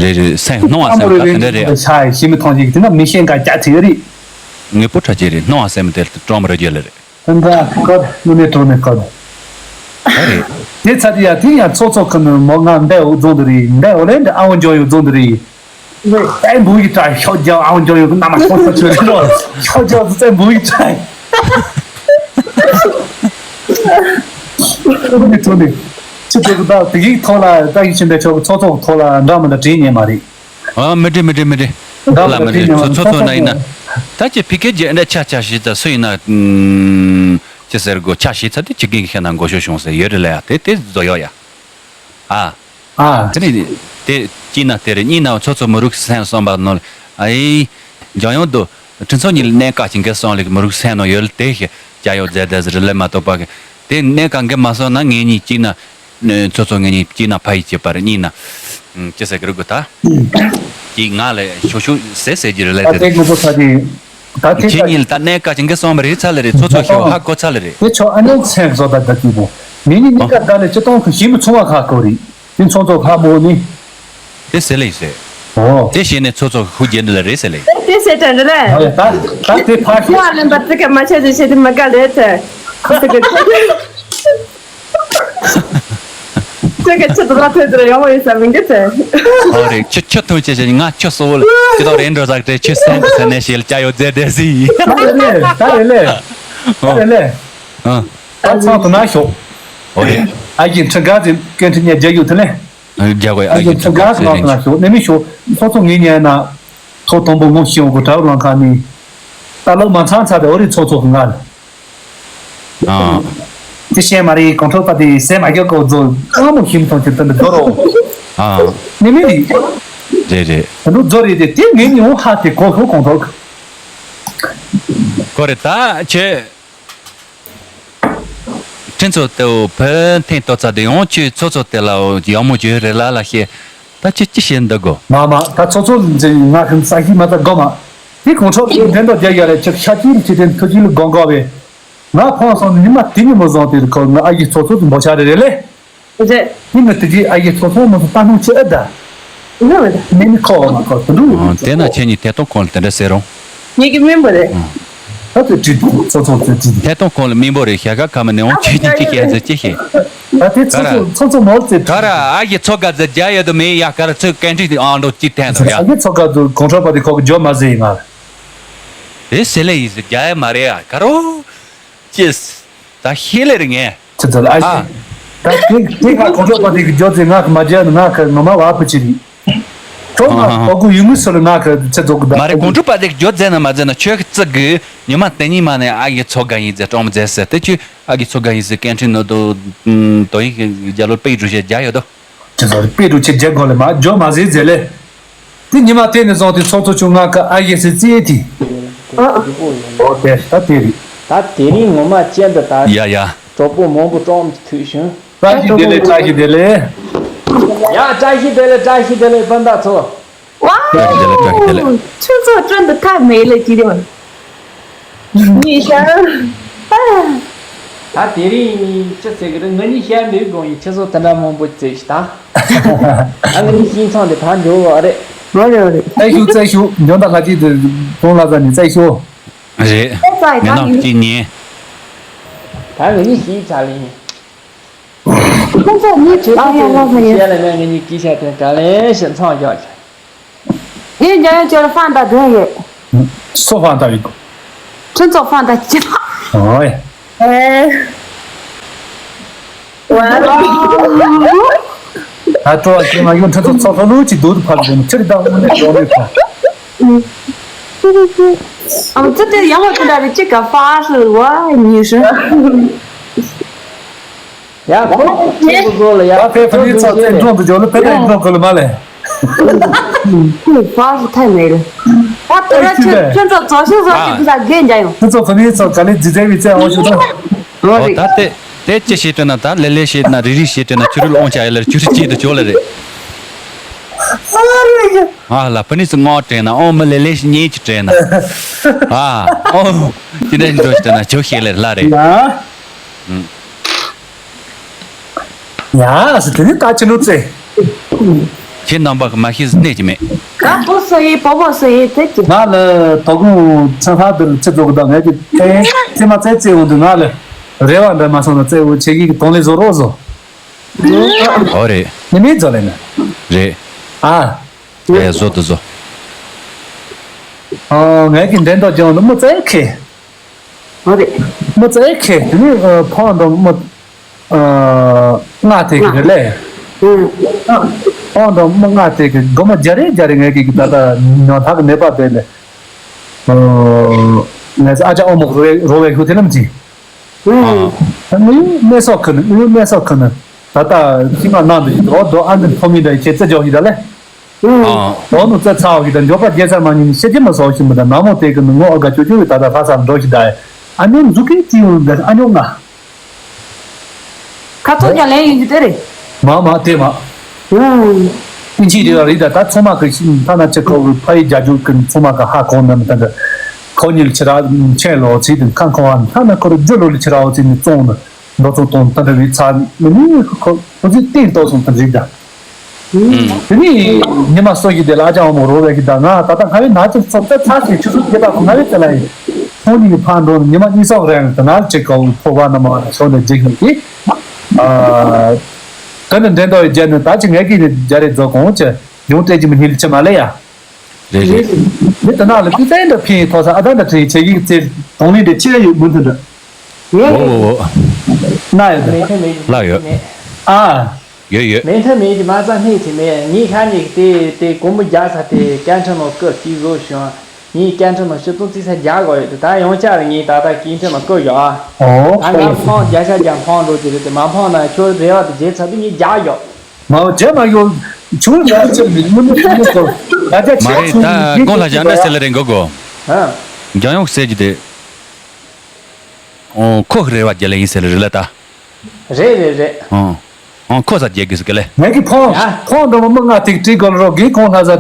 རེད་རེད་སེང་སྣང་བ་སེང་ཁ་དེ་འདྲ་རེད། ཤ་ཡི་ཤི་མི་ཐོང་ཞིག་དེ་ན་མི་ཤེས་འགའ་རྒྱ་ཆེ་རེད། ངས་པོ་ཁྲ་ཆེ་རེད་སྣང་བ་སེང་མི་དེ་སྤྲང་མོ་རེ་རྒྱུ་ལེ་རེད། ཨ་འདྲ་ཁོ་ནུ་ནས་གྲོ་ནས་ཁོ་ནས། ཨ་རེད། དེ་ཚ་དེ་ཡ་དེ་ཡང་ཚོགས་ཚོགས་ཁོ་ནས་མོ་ང་འདའ་འོ་རྫོང་དུ་རེད་འདའ་འོ་ལེ་འདྲ་ཨ་འོ་འཇོ་ཡོ་རྫོང་དུ་རེད། ཨེ་འབུ་ཡི་ཏྲ་ཤོག་རྒྱ་ཨ་འོ་འཇོ་ཡོ་གི་ན་མ་ཤོག་ཁོ་ཆོས་རེད་རོ། ཤོག་རྒྱ་ཚོ་ཚེ་འབུ་ཡི་ཏྲ། ཁོ་ནས་གྲོ་ནས། ཅི་ཐུབ་ད་དེ་གི་ཐོག་ལ་ད་ཡི་ཆེན་པའི་ཆོག་གི་ཚོགས་ཚོགས་ཐོག་ལ་འདྲ་མི་འདྲ་དྲིས་ཉན་མ་རེད། ཨ་མི་འགྲིག་མི་འགྲིག་མི་འགྲིག་ད་ལ་མི་འགྲིག་ཚོ་ཚོ་ཚོ་ན་ཡིན་ན། ད་ཅི་ཕི་ཀེ་ཇི་འདྲ་ཆ་ཆ་ཞིག་ད་སུ་ཡིན་ན། ཅི་ཟེར་དགོ་ཆ་ཞིག་ད་དེ་ཅི་གིན་ཤ་ན་མགོ་ཤོ་བྱུང་ཟེར་ཡོད་རེད་ལ་ཡ་དེ་དེ་བཟོ་ཡོད་ཡ། ཨ། ཨ། དེ་ནི་དེ་གཅིག་ན་དེ་རེད་གཉིས་ན་ཚོ་ཚོ་མི་རུག་སེམས་བསམ་པ་ནོར་ཨེ། འཇང་ཡོང་དུ་ཁྲིན་ཚོ་གཉིས་ལ་གནས་ཀ་ཅིག་འགལ་སོང་ལེགས་མི་རུག་སེམས་ནོ་ཡོད་ལ་དེ་ཞིག་ཅ་ཡོ་མཛད་དེ་ཟེར་ལེ་མ་གཏོགས་པ་གི་དེ་གནས་ཀ་འགལ་མ་སོང་ན་ངེད་གཉིས་གཅིག་ན། ཚོ་ཚོ་ངེད་གཉིས་གཅིག་ན་ཕ་ཡི་བྱེད་པ་རེད་གཉིས་ན། ཅི་ཟེར་གི་རེད་གོ་ད། གཅིག་ང་ལ་ཤོ་ཤོ་ཟེར་ཟེར་གྱི་རེད་ལས་ད་དེ་དེ་རེད། ངོ་པོ་ཚ་དེ། ད་དེ་ཁྱེད་ད་གཉིས་ལ་ད་གནས་ཀ་ཅིག་འགལ་སོང་བ་རེད་ཚ་ལེ་རེད་ཚོ་ཚོ་ཤོ་ཧ་གོ་ཚ་ལེ་རེད། དེ་ཆོ་ཨ་ནེ་སེམས་བཟོ་ད་ད་དུས་པོ། མི་ནི་གཉིས་ཀ་ད་ལེ་སྤྱི་སྟོང་གི་ཞིམ་མི་ཚོང་བ་ཁ་ཁོ་རེད། དེ་ཚོ་ཚོ་ཧ་མོ་ནི། དེ་ཟེར་ལེ་ཟེར། ཨོ། དེ་བྱས་ནས་ཚོ་ཚོ་ཧུ་རྒྱན་འདི་ལ་རེད་ཟེར་ལེ། དེ་ཟེར་དྲན་འདི་ལ། ཨ་ད་ད་དེ་ཕ་ཤི། ང་ལེན་པ་ཙི་ག་མ་ཆད་དེ་བྱས་དེ་མ་དགའ་ལེ་ཚེ། ཙི་ག་ཙི་ག་ཁྱེད་དུ་ལ་ཐོས་དུ་ལ་ཡོང་བ་ཡིན་ས་མི་འགི་ཚེ། ཨོ་རེད་ཁྱོད་ཁྱོད་ཐོན་ཆེ་ཆེ་ང་ཁྱོད་སོ་བོ་ལ་ཁྱོད་ཐོག་རེད་འགྲོ་ཟག་དྲེ་ཁྱོད་སེམས་ཟེར་ནས་ཞེ་ལ་ཅ་ཡོད་ཛེ་དེ་སི། ད་རེད་ལེ་ད་རེད་ལེ་ད་རེད་ལེ། ཨ། ད་ཚང་དུ་ན་ཤོག་ཨོ་རེད། ཨ་ཡིན་ཁྲི་ག་ཙི་སྐད་འཕྲིན་ཉན་རྒྱ་ཡོད་དེ་ལེ། རྒྱ་གོ་ཡ་ཨ་ཡི་ཡིན་ཚོ་ག་ཚོ་ནང་དུ་ན་ཤོག་ནེ་མི་ཤོག་ཚོ་ཚོ་ངེད་ཉན་ན། ཐོག་དང་པོ་ངོ་ཤེས་འོ་གོ་དྲ་རུ་ལང་ཁ་ནི། ད་ལོ་མ་ཚང་ཚ་དེ་འོ་རི་ཚོ་ཚོ་གི་ང་ལ། ཨ། དེ་བཤད་མ་རེད་གོང་ཁྲོ་པ་དེ་སེམས་མ་སྐྱོ་གོ་རྫོ་ཨ་མོ་ཤིམ་ཐོང་ཁྱེར་ཏན་དུ་རྫོ་རོ། ཨ། ནེ་མི་རི། རེད་རེད། ད་འདུ་རྫོ་རེད་དེ་དེ་ངེད་ཉི་འོ་ཧ་དེ་གོ་ཤོ་གོང་ཁྲོ། གོ་རེད་ད་ཁྱེད། ཁྲིན་ཚོ་དེའོ་བོད་འཐེན་ཏོ་ཚ་དེ་ཡོང་ཆུ་ཚོ་ཚོ་དེ་ལའོ་ཡག་མོ་བྱོས་རེ་ལ་ལ་ཤེ། ད་ཅི་ཅི་བྱེད་འདི་གོ་མ་མ་ད་ཚོ་ཚོ་ང་ཁིམ་ས་ཤི་མ་ད་གོ་མ། དེ་གོང་ཚོ་དེ་འདྲ་རྒྱ་ཡ་རེ་ཆེ་ཤ་ཅི་རི་ཅི་དེ་ཐུ་ཅི་ལ་གོང་གོ་བས། ང་ཕོང་སོང་ཉི་མ་དེ་ཉི་མ་བཟང་དེ་རི་ཁོ་ང་ཨ་ཡི་ཚོ་ཚོ་དུ་འབོ་ཆ་རེ་རེ་ལེ། རེད། ཡིན་ན་དེ་གི་ཨ་ཡེ་ཚོ་ཚོ་མ་ཚོ་ལྟ་སྣང་ཆེ་ཨེ་ད། ཡིན་ན་མེད་ད། མི་མི་ཁོ་བ་མ་ཁོ་དུ་འདུག་ཨ། དེ་ན་ཁྱེད་གཉིས་ཐད་གཏོང་ཁང་ལ་དེ་འདྲ་ཟེར་རུང་། ངེད་ཀྱི་མིན་པ་རེད། ཨ། ད་དེ་དྲི་འདུག་ཚོ་ཚོ་ཚོ་དྲི་འདུག་ཐད་གཏོང་ཁང་ལ་མིན་པོ་རེད་ཤ་ཁ་ཁ་མ་ནས་འོང་ཁྱེད་གཉིས་ཅི་བཤད་ཟེར་ཅི་བཤད། ད་དེ་ཚོ་ཚོ་ཚོ་ཚོ་མོར་ཙེ་ག་ར་ཨ་ཡེ་ཚོ་ག་ཟེར་རྒྱ་ཡོད་དུ་མེད་ཡ་ག་ར་ཚོས་སྐད་འཕྲིན་དེ་ཨང་འགྲོ་ཅི་ཐན་དུ་ཡ། ཨ་ཡེ་ཚོ་ག་དུ་གོང་ཁྲོ་པ་དེ་ཁོ་གི་འཇོ་མ་ཟེར་ཡིན་ང་། དེ་སེ་ལེ་ཡིན་ཟེར་རྒྱ་ཡ་མ་རེད་ཡ་ག་རོ། ཅེས། ད་ཤེས་ལེ་རེ་ངས། ཁྱེད་ཚོ་ལ་ཨ་ཨ། ཤེས། ད་དེ་དེ་ཁ་གོང་ཚོ་པ་དེ་གི་རྒྱོ་ཚེ་ང་གི་མ་རྒྱ་ནི་ང་གི་ངོ་མ་བ་ཕུ་ཆི་རི། ཁྱོད་ང་ཨ་ཨ། གོ་གུ་ཡུ་མུ་སོ་ལ་ང་གི་ཚེ་ཚོ་གི་ད། མ་རེད་གོང་ཁྲོ་པ་དེ་གི་རྒྱོ་ཚེ་ན་མ་ཚེ་ན་ཁྱོད་ཀྱི་ཚིག་གི་ཉི་མ་དེ་ཉིན་མ་ནས་ཨ་གི་ཚོ་ག་ཡིན་ཚེ་གྲོང་མི་ཚེ་ཟེར་དེ་ཁྱོད་ཨ་གི་ཚོ་ག་ཡིན་ཚེ་སྐད་འཕྲིན་ནོ་དོ་དོ་ཡིན་གི་རྒྱ་ལོ་པེ་རུ་ཞེ་རྒྱ་ཡོད་དོ། ཁྱེད་ཚོ་རི་པེ་རུ་ཆེ་རྒྱ་གོ་ལེ་མ་རྒྱོ་མ་ཟེ་ཟེ་ལེ། དེ་ཉི་མ་དེ་ནས་བཟུང་སྟེ་ཚོགས་གཙོ་ཆུང་ང་གི་ཨ་ཡེ་སི་ཙི་ཨེ་ཏི། ཨ་ཨ། ཨོ་དེ་ད་དེ་རེད། ད་དེ་རིང་ངོ་མ་ཅན་དུ་ད། ཡ་ཡ། གྲོགས་པོ་མང་པོ་བཀྲོངས་ཐུག་བྱུང་། བཀྲ་ཤིས་བདེ་ལེགས་བཀྲ་ཤིས་བདེ་ལེགས། ཡ། བཀྲ་ཤིས་བདེ་ལེགས། བཀྲ་ཤིས་བདེ་ལེགས་སྤུན་ཟླ་ཚོ། 哇哦， བཀྲ་ཤིས་བདེ་ལེགས། བཀྲ་ཤིས་བདེ་ལེགས། 制作真的太美了，今天晚上。你想，啊， ད་དེ་རིང་ནི་ཅི་ཟེར་གི་རེད། ང་གཉིས་བཤད་འདོད་དགོངས་ཡིན། ཁྱེད་ཚོ་དེ་འདྲ་མང་པོ་བཙལ་ཞིག་ད། ཨ། ང་གཉིས་ཤིང་ཚང་དེ་ཕར་འཇོག་བ་རེད། རེད་རེད་རེད། བཙལ་ཞུ། བཙལ་ཞུ། འཇོན་ཐང་ལྷ་སྐྱིད་དེ་གོང་ལ་ཟ་ནི་བཙལ་ཞུ། རེད། མི་ནག་གཅིག་ཉན། ད་ང་གཉིས་ཤིང་ཚང་ལ་ཡིན། ཁོང་ཚོ་མི་ཁྱེད་ཚོ་ཨ་ཡ་ལ་ཧ་ཡ། བཤད་ལ་ན་ང་གཉིས་སྐད་ཆ་དེ་ག་ལེན་ཞིག་མཚམས་འཇོག་ཆ། ངས་རྒྱ་ཡོད་ཅོར་ཧྥང་ད་དོན་ཡོད། སོ་ཧྥང་ད་ཡོད། ཁྱོད་ཚོ་ཧྥང་ད་ཅི་ཧ། ཨོ་ཡ། ཨེ། ཝ། ད་སྤྲོ་བ་ཅན་མ་ཡོང་། ཁྱོད་ཚོ་ཚོ་ལྷོད་ལྷོད་ཅིག་སྡུག་ཏུ་ཕབ་དགོས། ཁྱེད་ད་དངོས་གནས་གོ་མེད་ཁོ། ཨ་ཙི་དེ་ཡང་བ་དེ་འདྲ་རེ་ཅིག་ག་ཧྥ་ཧྲི་ཝ་ཉི་ཧྲི། ཡ། ཁོ་ཁྱེད་ཚོ་ལ་ཡ། ད་ཕེ་ཕ་ནི་ཚོ་བཙན་འགྲོ་འདུག་ཇོ་ལ་ཕེ་ཕ་འགྲོ་གོ་ལ་མ་ལེ། ཁོས་ཧྥ་ཧྲི་ཐལ་མེད་རེད། ད་དེ་ར་ཁྱོད་ཁྱོད་ཚོ་རྫོགས་ཤིང་བཟོ་ཅིག་དེ་ལ་རྒན་རྒྱ་ཡོང་། ཁྱོད་ཚོ་ཕ་ནི་ཚོ་ག་ལེ་ཇི་ཙེ་བི་ཙེ་འོང་ཤོག་ད། ཨོ་ད་དེ་དེ་ཅི་ཞིག་དྲན་ན། ད་ལེ་ལེ་ཞིག་ན་རི་རི་ཞིག་དྲན་ན་ཆུ་རུལ་ཨོང་ཆ་ཡ་ལེར་ཆུ་རི་ཅིག་ཏུ་ཇོ་ལ་རེད། ཨ་ལ་ཕ་ནི་ཚོ་ངོ་དྲན་ན་ཨོ་མི་ལེ་ལེ་ཞིག་ཉན་ཅིག་དྲན་ན། ཨ་ཨོ་དེ་འདྲ་ཞིག་འགྲོ་ཞིག་དྲན་ན་ཇོ་ཞིག་ལེར་ལ་རེད། ཡ། ཡ་ཟེར་དེ་ནི་ད་ཅི་ནུ་ཙེ། ཁྱེད་རྣམ་པ་གི་མ་ཤེས་གནས་ཀྱི་མེད། ད་པོ་སོ་ཡི་པོ་པོ་སོ་ཡི་ཙེ་ཀྱི། ང་ལ་དོ་དགོང་ཚན་ལྷག་དུ་ཆེ་ཚོགས་དང་ངས་ཀྱི་ཚེ་མ་ཚེ་ཚེ་འོང་དུ་ང་ལ་རེ་བ་འདྲ་མ་སོང་ན་ཚེ་འོ་ཆེ་གི་གི་དོང་ལས་བཟོ་རོགས་བཟོ། ཨོ་རེད། ནི་མི་བཟོ་ལེ་ན། རེད། ཨ། རེད་བཟོ་དུ་བཟོ། ཨ་ངས་ཀྱི་འདྲེན་དོ་ཅང་ནི་མོ་ཙེ་ཁེ། ཨོ་རེད། མོ་ཙེ་ཁེ་དེ་ནི་ཕོང་དང་མོ། ཨ། ང་དེ་གི་རེད་ལེ། ཨང་། ཨང་དང་མ་ང་དེ་གི་སྒོ་མ་རྒྱ་རེ་རྒྱ་རེ་ངས་གི་གི་ད་ལྟ་ཉོ་ཐག་གི་ནད་པ་དེ་ལེ། ཨ། ངས་ཨ་ཅག་ཨོ་མོ་རོ་རོ་བའི་ཁུ་དེ་ལམ་ཅི། ཨང་། ཨ། ངའི་གནས་སོགས་ཁུ་ནི་ངའི་གནས་སོགས་ཁུ་ནི་ད་ལྟ་ཁྱི་མ་ནང་དུ་ཡོད་རོགས་དོ། ཨ་འདི་ཕོ་མི་འདྲ་ཁྱེད་རྩེ་འཇོག་ཡིན་ད་ལེ། ཨང་། རོགས་ནུ་རྩེ་ཚ་བ་གི་ད་འཇོག་པ་རྒྱལ་ཚར་མ་ཉིན་ཤེས་ཀྱི་མ་སོགས་ཤིན་པ་ད་ནང་མོ་དེ་གི་ནི་ངོ་ཨ་དགའ་ཅོ་ཅོ་གི་ད་ལྟ་ལྷ་སར་འགྲོ་ཞིག་ད། ཨ་ཉོ་འཛུགས་ཀྱི་ཅི་ཡོང་ད་ཨ་ཉོ་ང་། ཁ་ཐོག་ཀྱང་ལེན་ཡིན་གྱི་དེ་རེད། མ་མ་དེ་མ། ཨུམ། ཨིན་ཇི་རེད་རེད་ད། ད་ཚང་མ་གི་ཤིང་ཐ་ན་ཅི་ཁོ་གི་ཕ་ཡི་རྒྱ་རྒྱུག་གི་ཚང་མ་གི་ཧ་གོ་ནམ་ད་འདི། ཁོ་གཉིས་ལ་ཕྱི་ར་མཆན་ལོ་ཚིག་དང་ཁ་ཁོ་བ་ཐ་ན་ཁོ་རུ་རྒྱུ་ལོ་ལ་ཕྱི་ར་འོ་ཚིག་ནི་བཙོང་ནི་འགྲོ་ཚོང་གཏོང་ད་འདྲ་བའི་ཚ་མི་མི་ཁོ་ཁོ་ཚིག་སྟེང་ཏོག་སོང་ད་རིག་ད། དེ་ནི་ཉི་མ་སོ་ཞིག་དེ་ལ་ཨ་ཅག་འོ་མོ་རོ་བའི་གི་ད་ང་ད་ལྟ་ང་བའི་ན་ཚོད་ཚོད་ཚ་ཚ་ཟེར་ཆུ་ཚོད་བརྒྱད་པ་ཁོ་ང་བའི་ཚེ་ལ་ཡིན། ཁོང་གཉིས་ཀྱི་ཕར་འགྲོ་ནས་ཉི་མ་གཉིས་སོགས་རེད། དེ་ང་ཅིག་ག་བུ་ཕོ་བ་ན་མ་བ་ན་ཤོར་ནས་འཇིག་ཡོད་ཀྱི། ཨ། ད་ནི་འདྲེན་དོ་ཡི་རྒྱལ་ནི་ད་ཅི་ངས་ཀྱི་ནི་རྒྱ་རེ་རྫོགས་གོང་ཅི་ཡོང་སྤྲད་ཀྱི་མི་ཉིད་ལ་ཆེ་མ་ལེ་ཡ། རེད་རེད། མི་དེ་ན་ལ་ཏི་ཙན་དུ་ཕིན་ཐོག་ས་ཨ་ད་འདྲ་ཁྲིད་ཆེ་གི་ཚེ་གདོང་ལེན་དེ་ཆེ་ཡོད་མུ་མཐུད་འདྲ། ཡོད་རེད། ཨོ་ཨོ་ཨོ། ན་ཡོད་དེ། མེད་ཐབས་མེད་ཀྱི་ལགས་ཡོད། མེད། ཨ། ཡོད་ཡོད། མེད་ཐབས་མེད་ཀྱི་མ་རྩ་སྣེ་ཚེ་མེད། ངའི་ཁ་ཉིག་དེ་དེ་གོང་བུ་རྒྱག་ས་དེ་སྐད་འཕྲིན་ནང་སྐུ་གཅིག་བཟོ་བྱུང་། ངའི་སྐད་འཕྲིན་ནང་སྤྱི་སྟོང་རྩིས་ས་རྒྱག་དགོས་ཡོད་དེ། ད་ཡང་བསྐྱར་ངས་ད་ལྟ་སྐད་འཕྲིན་ནང་བཀོད་ཡོད་ཨ། ཨོ། ད་ངས་ཕོན་བརྒྱ་ཆ་བརྒྱ་ཕོན་འགྲོ་གི་རེད་དེ། མ་ཕོན་ན་ཁྱོད་རེ་བ་དེ་བརྗེད་ཚར་དུས་ངས་རྒྱག་ཡོད། མ་བརྗེད་མ་ཡོད། ཆུང་ལ་ཅི་མི་མི་མི་མི་སོ། ད་ཆ་མ་ཆེ་རེད། ཆུང་ད་མི་དགོང་ལ་ཞག་འདྲ་ཟེར་ལ་རེད་མགོ་གོ། ཧ། རྒྱང་ཡོང་ཟེར་གྱི་དེ། ཨོ་ཁོ་རེ་བ་རྒྱལ་ལ་ཡིན་ཟེར་ལ་རེད་ལ་ད། རེད་རེད་རེད། ཨོ། ཨོ་ཁོ་ས་རྒྱལ་དགོས་ཟེར་གི་ལེ། ངས་ཀྱི་ཕོང་ཡ། ཕོང་འདྲ་མོ་མི་ང་ཐིག་ཀྲིག་གོ་ལ་རོགས་གི་ཁོང་ལྷ་ས་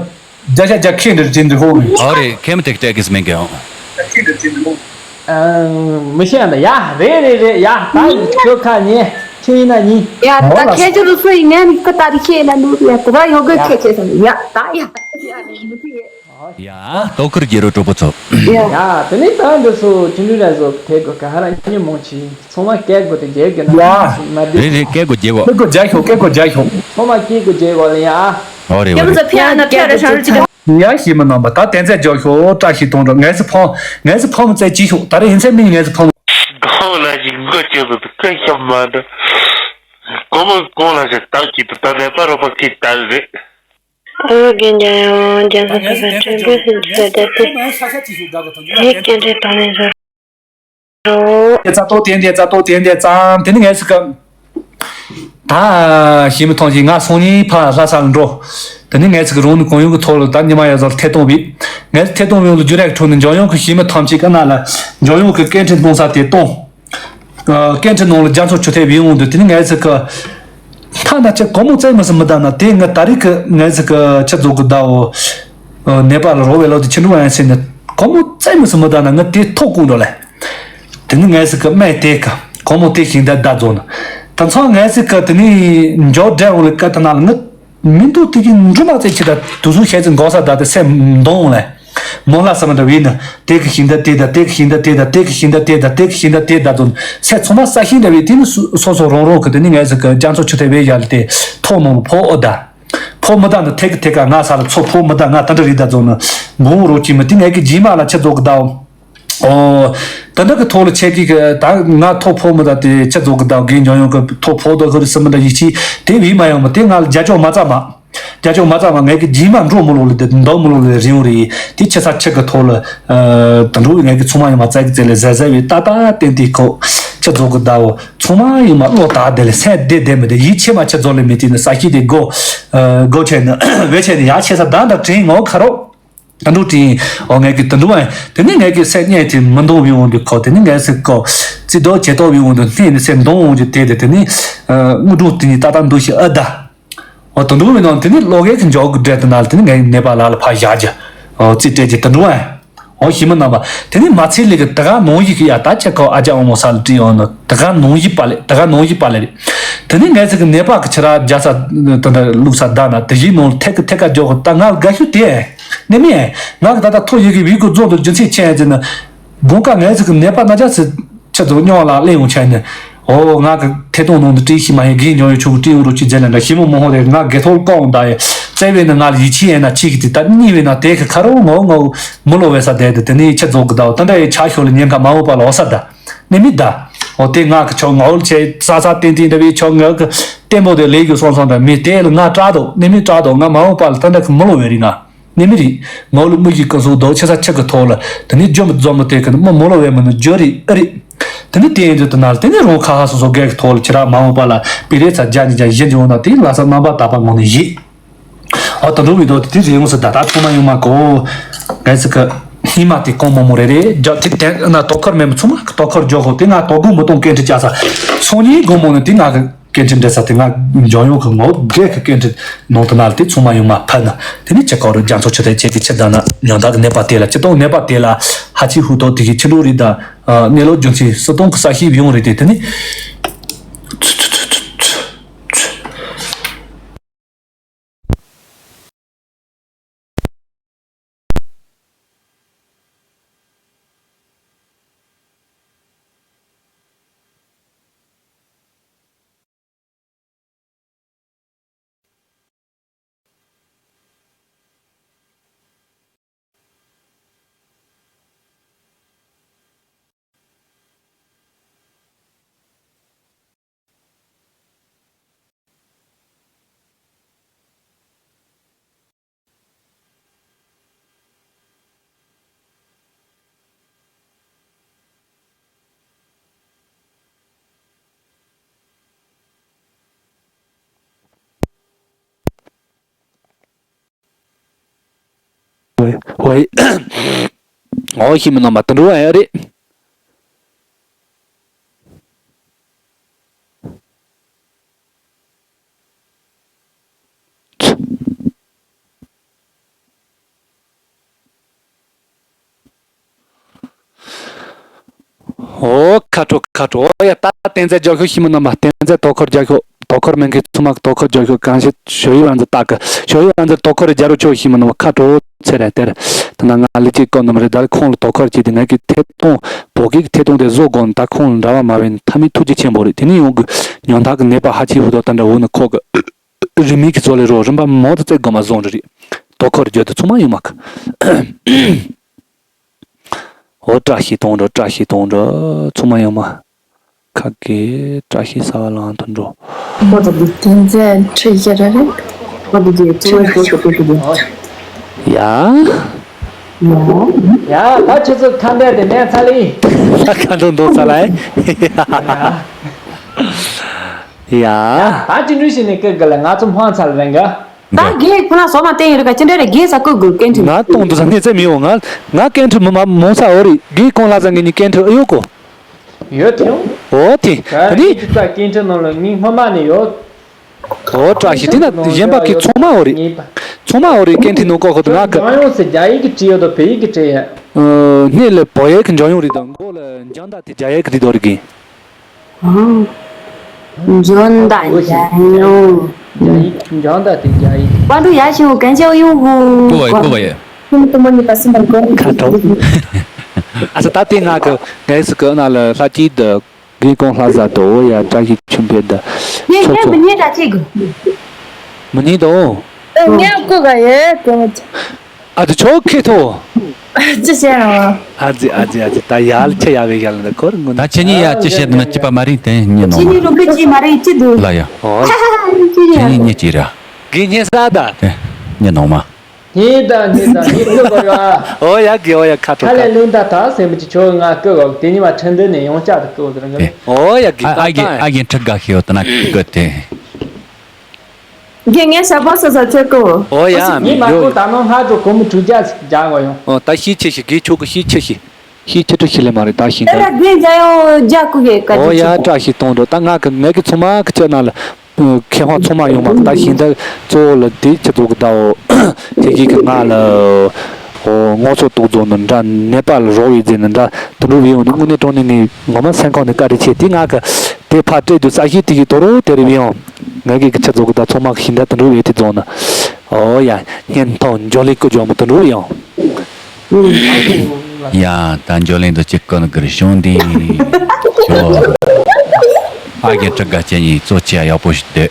བརྒྱ་ཆ་བརྒྱ་ཁེ་འདྲ་ཅན་འདྲ་ཧོ་གི། ཨོ་རེད། ཁེ་མི་ཐིག་སྤྲད་གི་ཟེར་མིན་གི་ཨོ། ཨ། མི་ཤེས་ཡ་འདི་ཡ། རེད་རེད་རེད་ཡ། ད་ཁྱོད་ཁ་ཉན་ཁྱོད་ཡིན་ན་ཉིན། ཡ་ད་ཁྱེད་ཚོ་རུ་སུ་ཡིན་ངས་ནི་ཁ་ཏ་རི་ཤེས་ན་ནུ་ཡ་ད་ད་ཡོ་གི་ཁྱེད་ཚོ་ཡ་ད་ཡ་ཡ་ཡ་ཡ། ཡ། ལྟོ་ཁུར་རྒྱལ་རོ་གྲོགས་པོ་ཚོ། ཡ། ཡ། དེ་ནས་ད་འདི་ཚོ་ཅི་འདྲ་ར་བཟོ་ཐེ་གོ་ག་ཧ་ར་ཉི་མོང་ཆི་ཚང་མ་སྐད་གོ་དེ་རྒྱལ་གི་ན་ཡ། མ་བདེ། རེད་རེད། སྐད་གོ་རྒྱལ་གོ། སྐད་གོ་རྒྱལ་ཤོག་སྐད་གོ་རྒྱལ་ཤོག་ཚང་མ་སྐད་གོ་རྒྱལ་གོ་ལ་ཡ། ཨོ་རེད་ཨོ་རེད། ཡ་ཞིག་མི་གནང་བ་ད་དན་ཚད་རྒྱག་ཤོག་བཀྲ་ཤིས་གཏོང་རོགས། ངས་སི་ཕོང་ངས་སི་ཕོང་བཙལ་ཅི་ཤོག་ད་རེ་ཡིན་ཚད་མིན་ངས་སི་ཕོང་། གང་ལ་ཞིག་མགོ་ཅོ་བའི་སྐད་ཤོད་མ་འདྲ། གོ་མོ་གང་ལ་ཞིག་སྟབས་ཀྱིས་ད་ནད་པ་རོགས་པ་ཁྱེད་ལྟ་རེད། ཨོ་རྒན་རྒྱལ་ཡོང་རྒྱལ་ས་ས་ས་ཁྲིན་ཏུ་ཧིན་ས་རྒྱ་ཏེ། ཧེ་སྐད་འདྲེ་དང་ནས་ཟོ། དེ་ཙ་ཏོ་དེ་འདྲེ་ཙ་ཏོ་དེ་འདྲེ་ཙམ་དེ་ནི་ངས་སི་ཀ་ད་ཞི་མི་ཐོང་ཞིག་ང་སོང་ཉིན་ཕ་ལྷ་སར་འགྲོ། དེ་ནི་ངས་སི་ཀ་རོང་ནི་གོང་ཡོང་གི་ཐོག་ལ་ད་ཉི་མ་ཡ་ཟོར་ཐེ་གཏོང་བི། ངས་ཐེ་གཏོང་བི་ཡོང་དུ་རྒྱུ་རེག་ཁྲོ་ནི་འཇོག་ཡོང་གི་ཞི་མི་ཐམས་ཅད་ཀ་ན་ལ་འཇོག་ཡོང་གི་སྐད་འཕྲིན་གཏོང་ས་དེ་གཏོང་། སྐད་འཕྲིན་ནང་ལ་རྒྱ་མཚོ་ཆུ་ཐེབས་ཡོང་འདུག་དེ་ནི་ངས་ཚིག་གི། ཐ་ན་ཁྱེད་སྒོར་མོ་བཙལ་མི་སྲིད་མི་ད་ན་དེ་ང་ད་རེས་ཀྱི་ངས་ཟིག་གི་ཁྱེད་ཚོ་གི་ཟླ་བོ་ནེ་པ་ལ་རོ་བའི་ལོ་དེ་ཁྱི་འགྲོ་ཡང་ཟེར་ནས་སྒོར་མོ་བཙལ་མི་སྲིད་མི་ད་ན་ང་དེ་ཐོག་ཀུན་འགྲོ་ལེ། དེ་ནི་ངས་ཟིག་གི་སྨད་དེ་གི་སྒོར་མོ་དེ་ཞིང་ད་ད་རྫོགས་ན་ད་ཚང་ངས་ཟིག་གི་དེ་ནི་འཇོག་འདྲ་འོང་ལེ་ཀ་ད་ན་ལ་ང་མི་འདུག་དེ་གི་འགྲུལ་མ་བཙལ་ཁྱི་ད་དུ་སུ་ཤེས་ཚེ་འགོག་ས་ད་དེ་སེམས་འདོང་ལེ། མོ་ལ་ས་མ་འདྲ་བས་ན་དེ་གི་ཤིང་རྟ་དེ་དང་དེ་གི་ཤིང་རྟ་དེ་དང་དེ་གི་ཤིང་རྟ་དེ་དང་དེ་གི་ཤིང་རྟ་དེ་དང་དུ་ཚེ་ཚང་མ་ས་ཤིང་འདྲ་བས་དེ་ནི་སོ་སོ་རང་རང་གི་དེ་ནི་ངས་ཟིག་གི་རྒྱ་མཚོ་ཆུ་ཐེ་བས་ཡ་ལ་དེ་ཐོག་ནང་ལ་ཕོ་ཨོ་ད་ཕོ་མི་ད་ནི་ཐེ་གི་ཐེ་ག་ང་ས་ལ་ཚོ་ཕོ་མི་ད་ང་ད་འདྲ་རི་ད་ཙོ་ནི་མགོ་རོ་ཅི་མི་དེ་ངས་གི་རྗེས་མ་ལ་ཆེ་ཙོ་གི་ད་ཨོ། ད་འདྲ་གི་ཐོག་ལ་ཆེ་གི་གི་ད་ང་ཐོ་ཕོ་མི་ད་དེ་ཆེ་ཙོ་གི་ད་གི་འཇོན་ཡོང་གི་ཐོ་ཕོ་ད་ཧུ་རི་སི་མི་ད་ཡིད་ཆེས་དེ་བས་མ་ཡོང་མི་དེ་ང་ལ་རྒྱ་ཅོག་མ་ཙམ་མ། རྒྱ་ཅོག་མ་ཚང་བ་ངས་ཀྱི་རྗེས་མ་འགྲོ་མི་ལོ་ལ་དེ་འདང་མི་ལོ་ལ་རིང་རེད་དེ་ཆེ་ས་ཆེ་གི་ཐོག་ལ། དུད་འགྲོ་བའི་ངས་ཀྱི་ཚང་མ་ཡོང་མ་བཙལ་གི་བཙལ་ལ་ཟེར་ཟེར་བའི་ཏག་ཏག་ཏན་ཏན་ཁོ་ཆེ་རྫོགས་གི་ཟླ་བོ་ཚང་མ་ཡོང་མ་བློ་ཐག་དེ་ལ་སེམས་བདེ་བདེ་མི་བདེ་ཡིད་ཆེས་མ་ཆེ་རྫོགས་ལ་མི་དེ་ནི་ས་ཤི་དེ་སྒོ་སྒོ་ཆེ་ནི་བེ་ཆེ་ནི་ཡ་ཆེ་ས་ད་འདྲ་དྲིན་ངོ་ཁ་རོག་དུད་འགྲོ་དྲིན་འོ་ངས་ཀྱི་དུད་འགྲོ་བ་དེ་ནི་ངས་ཀྱི་སེམས་ཉལ་དེ་མི་འདང་བའི་འོང་དུས་ཁོ་དེ་ནི་ངས་སེམས་ཁོ་རྩི་རྡོ་བྱེད་དོ་བའི་འོང་དུ་སྣེ་ནི་སེམས་འདང་འོང་རྒྱུ་དེ་དེ་དེ་ནི་དངོས་གྲུབ་དེ་ནི་ཏག་ཏག་འདུ་ཤེས་ཨ་ད། འོ་དུད་འགྲོ་བའི་ནང་དེ་ནི་བློ་ངན་གྱི་འཇོག་གི་འདྲེ་དེ་ན་དེ་ནི་ངའི་ནད་པ་ལ་ལ་ཕར་བཞག་རྒྱུ། འོ་རྩིས་སྤྲད་རྒྱུ་དུད་འགྲོ་ཨ། འོ་ཞི་མི་རྣམ་པ་དེ་ནི་མ་ཚད་ལས་ཀྱི་དེ་ག་ནང་བཞིན་གྱི་ཡ་ད་ཆ་ཁོ་ཨ་ཅག་ཨོ་མོ་ས་ལ་བྲིས་ཡོང་ནི་དེ་ག་ནང་བཞིན་པ་ལས་དེ་ག་ནང་བཞིན་པ་ལས་རེད། དེ་ནི་ངའི་ཚིག་གི་ནད་པ་གི་ཕྱི་ར་རྒྱ་ས་དེ་འདྲ་བླུགས་ས་ད་ན་དེ་བཞིན་ནང་ལ་ཐད་ཀི་ཐད་ཀ་འཇོག་གི་ད་ང་ལ་དགའ་ཤོས་དེ་ནི་མི་ང་གི་ད་ལྟ་ཐོ་ཡི་གི་བི་གུ་རྫོང་དུ་རྒྱུ་མཚན་ཆེ་ཡ་ཟེར་ན་དགོང་ཁ་ངའི་ཚིག་གི་ནད་པ་ན་ཅག་ཚིག་ཁྱེད་ཚོ་སྙོག་ལ་གླེང་ཡོང་ཆ་ནི། ཨོ་ང་གི་ཐད་གཏོང་ནང་དུ་བཀྲིས་ཤིག་མ་ཡིན་རྒན་འཇོག་ཡོད་ཆོག་གི་བཀྲིས་ཡོང་རོགས་ཅི་མཛད་ལ་འདྲ་ཞི་མོ་མོ་ཧོ་རེ་ང་དགེ་ཐོག་བཀའ་འོང་ད་ཡེ་བཙལ་བས་ན་ང་ལ་ཡིད་ཆེས་ཡིན་ན་ཆེ་གི་དེ་ད་གཉིས་བས་ན་དེ་གི་ཁ་རོ་ངོ་ངོ་མི་ལོ་བས་ས་དེ་དེ་དེ་ནས་ཁྱེད་ཚོ་གི་ད་ད་འདྲ་ཡི་ཆ་ཤོ་ལ་ཉེན་ཁ་མ་འོངས་པ་ལ་འོ་ས་ད་ནི་མི་ད། ཨོ་དེ་ང་གི་ཆོ་ངོ་ལ་ཆེ་ས་ས་ཏན་ཏན་འདྲ་བའི་ཆོ་ངོ་གི་བརྟན་པོ་དེ་ལས་རྒྱུ་སོང་སོང་ད་མི་དེ་ལ་ང་སྐྲག་དོ་ནི་མི་སྐྲག་དོ་ང་མ་འོངས་པ་ལ་ད་འདྲ་གི་མི་ལོ་བས་རི་ང་། ནི་མི་རིགས་ངོ་ལ་མི་ཞིག་ཀུན་སོང་རྡོ་ཆེ་ས་ཆེ་གི་ཐོག་ལ་དེ་ནི་ཇོ་མི་རྫོ་མི་དེ་གི་མི་མོ་ལོ་བས་མི་ནི་ཇོ་རི་ཨ་རི། དེ་ནི་དེ་ཡིན་དུས་དེ་ན་དེ་ནི་རང་ཁ་ཧ་སོ་སོ་སྒེར་གི་ཐོག་ལ་ཁྱེད་རང་མ་འོངས་པ་ལ་པི་རེ་ཚ་རྒྱ་ནི་རྒྱ་གཞི་འཇོག་ན་དེ་ལ་ས་རྣམ་པ་དག་པ་ངོ་ནས་ཡིད། ཨ་ད་འགྲོ་བའི་དོ་དེ་རེ་ཡོང་སི་ད་ད་ཚང་མ་ཡོང་མ་གོ། ངས་ཟི་གི་ཧི་མ་དེ་གོང་མོ་མོ་རེ་རེ་རྒྱ་དེ་དེ་ན་དོ་ཁར་མེད་མི་ཚང་མ་དོ་ཁར་འཇོག་ཧོ་དེ་ང་དོ་དགོང་མི་གཏོང་སྐད་འཕྲིན་བྱ་ས་སོང་ཉིན་དགོང་མོ་ནི་དེ་ང་གི་སྐད་འཕྲིན་འབྲེལ་ས་དེ་ང་འཇོན་ཡོང་གི་ངོ་སྒེར་གྱི་སྐད་འཕྲིན་ནང་དུ་ན་དེ་ཚང་མ་ཡོང་མ་ཕན་ན་དེ་ནི་ཅི་ཀའོ་རུ་རྒྱ་མཚོ་ཆུ་ཐལ་ཆེ་གི་ཆེ་ད་ན་ཉོན་དག་གི་ནད་པ་དེ་ལ་ཅི་གཏོང་ནད་པ་དེ་ལ་ཧ་ཅི་ཧུ་ཏོ་དེ་གི་ཕྱི་ལོ་རི་ད་གནས་ལོ་རྒྱུ་མཚན་སུ་གཏོང་གི་ས་ཤིབ་ཡོང་རེད་དེ་དེ་ནི། ཝེ། ཝེ། ཨོ་ཤི་མི་ནོ་མ་དུད་འགྲོ་ཨེ་རེད། ཨོ་ཁ་དྲོ་ཁ་དྲོ། ཨོ་ཡ་ད་བསྟན་འཛིན་རྒྱག་ཤོག་ཤི་མི་རྣམ་པ་བསྟན་འཛིན་དོ་ཁུར་རྒྱག་ཤོག་དོ་ཁུར་མེད་མཁན་ཚང་མ་དོ་ཁུར་རྒྱག་ཤོག་གང་ཞིག་ཞོ་ཡི་རང་ཚོ་ལྟ་གི་ཞོ་ཡི་རང་ཚོ་དོ་ཁུར་རྒྱག་རོགས་ཆོག་ཤི་མི་རྣམ་པ་ཁ་དྲོ་ཚེ་རེ་དེར་ད་ན་ང་ལི་ཅིག་ཀོ་ནམ་རེ་ད་ཁོང་ལ་དོ་ཁུར་བྱས་ཏེ་ང་གི་ཐད་གཏོང་བོད་སྐད་ཀྱི་ཐད་གཏོང་དེ་བཟོ་དགོས་ན་ད་ཁོང་ལ་འདྲ་བ་མ་བས་ན་མཐའ་མའི་ཐུགས་རྗེ་ཆེན་པོ་རེད། དེ་ནས་ཡོང་གི་ཉོན་ཐག་གི་ནད་པ་ཧ་ཅི་བུ་དོ་ད་འདྲ་འོ་ན་ཁོ་གི་རིན་མེད་ཀྱི་ཚོ་ལས་རོགས་རིན་པ་མང་དུ་བཙལ་དགོས་མ་བཟུང་རེ་རེད། དོ་ཁུར་རྒྱུ་དུ་ཚང་མ་ཡོང་མ་གི་ཨོ་བཀྲ་ཤིས་གཏོང་འགྲོ། བཀྲ་ཤིས་གཏོང་འགྲོ། ཚང་མ་ཡོང་མ། ཁ་གི་བཀྲ་ཤིས་ས་བ་ལང་དུ་འགྲོ། ཁོ་ཚོ་གི་དེ་ཚེ་ཁྲི་བཞི་རེ་རེད། ཁོ་ཚོ་གི་ཚེ་བ་ཤོར་དུ་ཕེབས་ཀྱི་འདུག་ཡ། ཡ། ཡ་ད་ཁྱེད་ཚོ་ཁ་འདས་དེ་ནས་ཚ་ལི། ཁ་འདུག་འདུག་ཚ་ལ། ཡ། ད་ཅི་འདྲ་ཞིག་ནས་སྐད་གི་ལ་ང་ཚོ་ཕང་ཚ་ལ་རེད་ག་ད་རྒན་ཁོ་ན་སོ་མ་བསྟན་ཡོད་རེད་ག་ཅི་འདྲ་རེད་རྒན་ས་ཀོ་དགོས་སྐད་འཕྲིན། ང་གཏོང་དུ་ས་གནས་ཚད་མི་ཡོང་ང་ང་སྐད་འཕྲིན་མི་མ་མོང་ས་འོ་རེད་རྒན་ཁོང་ལ་ས་ངེད་གཉིས་སྐད་འཕྲིན་ཨེ་ཡོད་གོ་ཡོད་དེ་ཡོང་། འོ་དེ་ད་ད་ནི་ངེད་ཀྱི་ས་སྐད་འཕྲིན་ནང་ལ་ངའི་སྔོན་མ་ནས་ཡོད། ཨོ་བཀྲ་ཤིས་དེ་ན་གཞན་པ་གི་ཚང་མ་ཨོ་རེད། ཚང་མ་ཨོ་རེད། སྐད་འཕྲིན་ནང་བཀོད་ཁོ་དང་ང་གི་འཇམ་དབྱངས་ཟེར་རྒྱ་ཡིག་གི་བྲིས་ཡོད་དོ་བོད་ཡིག་གི་བྲིས་ཡ། ཨ། སྣེ་ལ་བོད་ཡིག་གི་འཇམ་དབྱངས་རེད་དང་མགོ་ལ་འཇམ་མདའ་དེ་རྒྱ་ཡིག་གི་བྲིས་དོ་རེད་གི། ཨང་། འཇོན་ད་འཇམ་དབྱངས། འཇམ་དབྱངས་དེ་རྒྱ་ཡིག 关注牙熊，感谢用户。 ཀུ་བ་ཡི་ཀུ་བ་ཡི། ཁ་དྲོ། ཨ་ས་ད་དེ་ང་གི་ངའི་སི་ཀི་ན་ལ་ལྷ་སྐྱིད་དུ། དགེ་ཀུན་ལྷ་བཟང་དུ་འོ་ཡ་བཀྲ་ཤིས་ཆོས་འཕེལ་དུ། ངས་ཚོགས་ངས་མི་ཚོགས། ཉན་དྲ་ཅིག་མི་ཉན་དོ། ངས་ཀོ་ག་ཡེ་ཀོ། ཨ་ཙི་ཆོག་ཁེ་ཐོ། ཅི་བྱས་རང་། ཨ་ཙི་ཨ་ཙི་ཨ་ཙི་ད་ཡ་ལ་ཆེ་ཡ་བའི་ཡ་ལ་འཁོར་ངོ་ད་ན། ཁྱེད་གཉིས་ཡ་ཅི་བྱས་འདུག་ན་ཅི་པ་མ་རིག་དེ་ཉན་ནོ་ཁྱེད་མ། གཉིས་རོ་ཀི་ཅི་མ་རིག་ཅི་འདུག་ལ་ཡ། ཨོ། ཁྱེད་གཉིས་ཉན་ཅི་ར། དགེ་ཉན་ས་ད། དེ་ཉན་ནོ་མ། ཉན་ད་ཉན་ད་ཉན་ཀི་གོ་ཡ། ཨོ་ཡ་གི་ཨོ་ཡ་ཁ་ཁ་ཐོག་ལས་ཁ་ལུང་ད་ད་སེམས་ཀྱི་ཆོ་ང་ཀི་གོ་དེ་ཉི་མ་ཁྲི་འདི་ནས་ཡོང་ཅག་ཏུ་ཀི་གོ་དེ་རང་གི། ཨོ་ཡ་གི་ཨ་ཨ་གི་ཨ་གི་ཁྲི་དགའ་ཤི་ཡོད་ན་ཀི་གོ་དེ། རྒན་ངས་ཞབས་པ་སོ་སོ་ཆོད་གོ། ཨོ་ཡ་ཉི་མ་ཡོ་ཀོ་ད་ནང་ཧ་ཀྲོ་གོ་མི་གྲུ་རྒྱ་ཞིག་རྒྱ་གོ་ཡོང་། ཨོ་ད་ཤི་ཆེ་ཤི་གི་ཆོ་གི་ཤི་ཆེ་ཤི་ཤི་ཆེ་ཏུ་ཤི་ལེ་མ་རེད་ད་ཤི་ད། ཨེ་ར་རྒན་རྒྱ་ཡོ་རྒྱ་ཀུ་གེ་ཀ་ཨོ་ཅི་ཡ་ཆོ་གོ། བཀྲ་ཤིས་གཏོང་འགྲོ་ད་ང་གི་ངས་གི་ཚོ་མ་གི་ཆོད་ན་ལ། མཁས་དབང་ཚང་མ་ཡོང་མ་ད་ཤིང་རྟ་གཙོ་བོ་ལ་དེ་ཁྱེད་ཚོ་གི་ཟླ་བོ་ཁྱེད་ཀྱིས་གི་ང་ལ་ཧོ་ངོ་སོ་རྟོག་རྫོང་ནི་འདྲ་ནེ་པ་ལ་རོགས་ཡོད་ཟེར་ནི་འདྲ་དུ་འགྲོ་བའི་ཡོང་ནི་དངོས་གནས་དྲང་གནས་ངས་ངོ་མ་སེམས་ཁོང་ནས་བཀའ་དྲིན་ཆེ་དེ་ང་གི་དེ་ཕ་སྤྲད་དུས་ས་གཞི་དེ་གི་དོ་རོ་དེ་རེ་བའི་ཡང་ང་གི་གི་ཁྱེད་ཚོ་གི་ད་ཚང་མ་གི་ཤིང་རྟ་དུ་འགྲོ་བའི་དེ་རྫོང་ནི་ཨོ་ཡ་སྙན་ཐོ་འཇོ་ལེ་ཀུ་ཇོ་མོ་དུ་འགྲོ་བའི་ཡང་། ཡ་ད་འཇོ་ལེན་དུ་གཅིག་ཀུན་གིར་བྱུང་འདི། ཁྱོད་ཨ་རྒན་ཁྲི་དགའ་ཅན་གཉིས་གཙོ་ཆེ་ཡག་པོ་ཞིག་འདུག་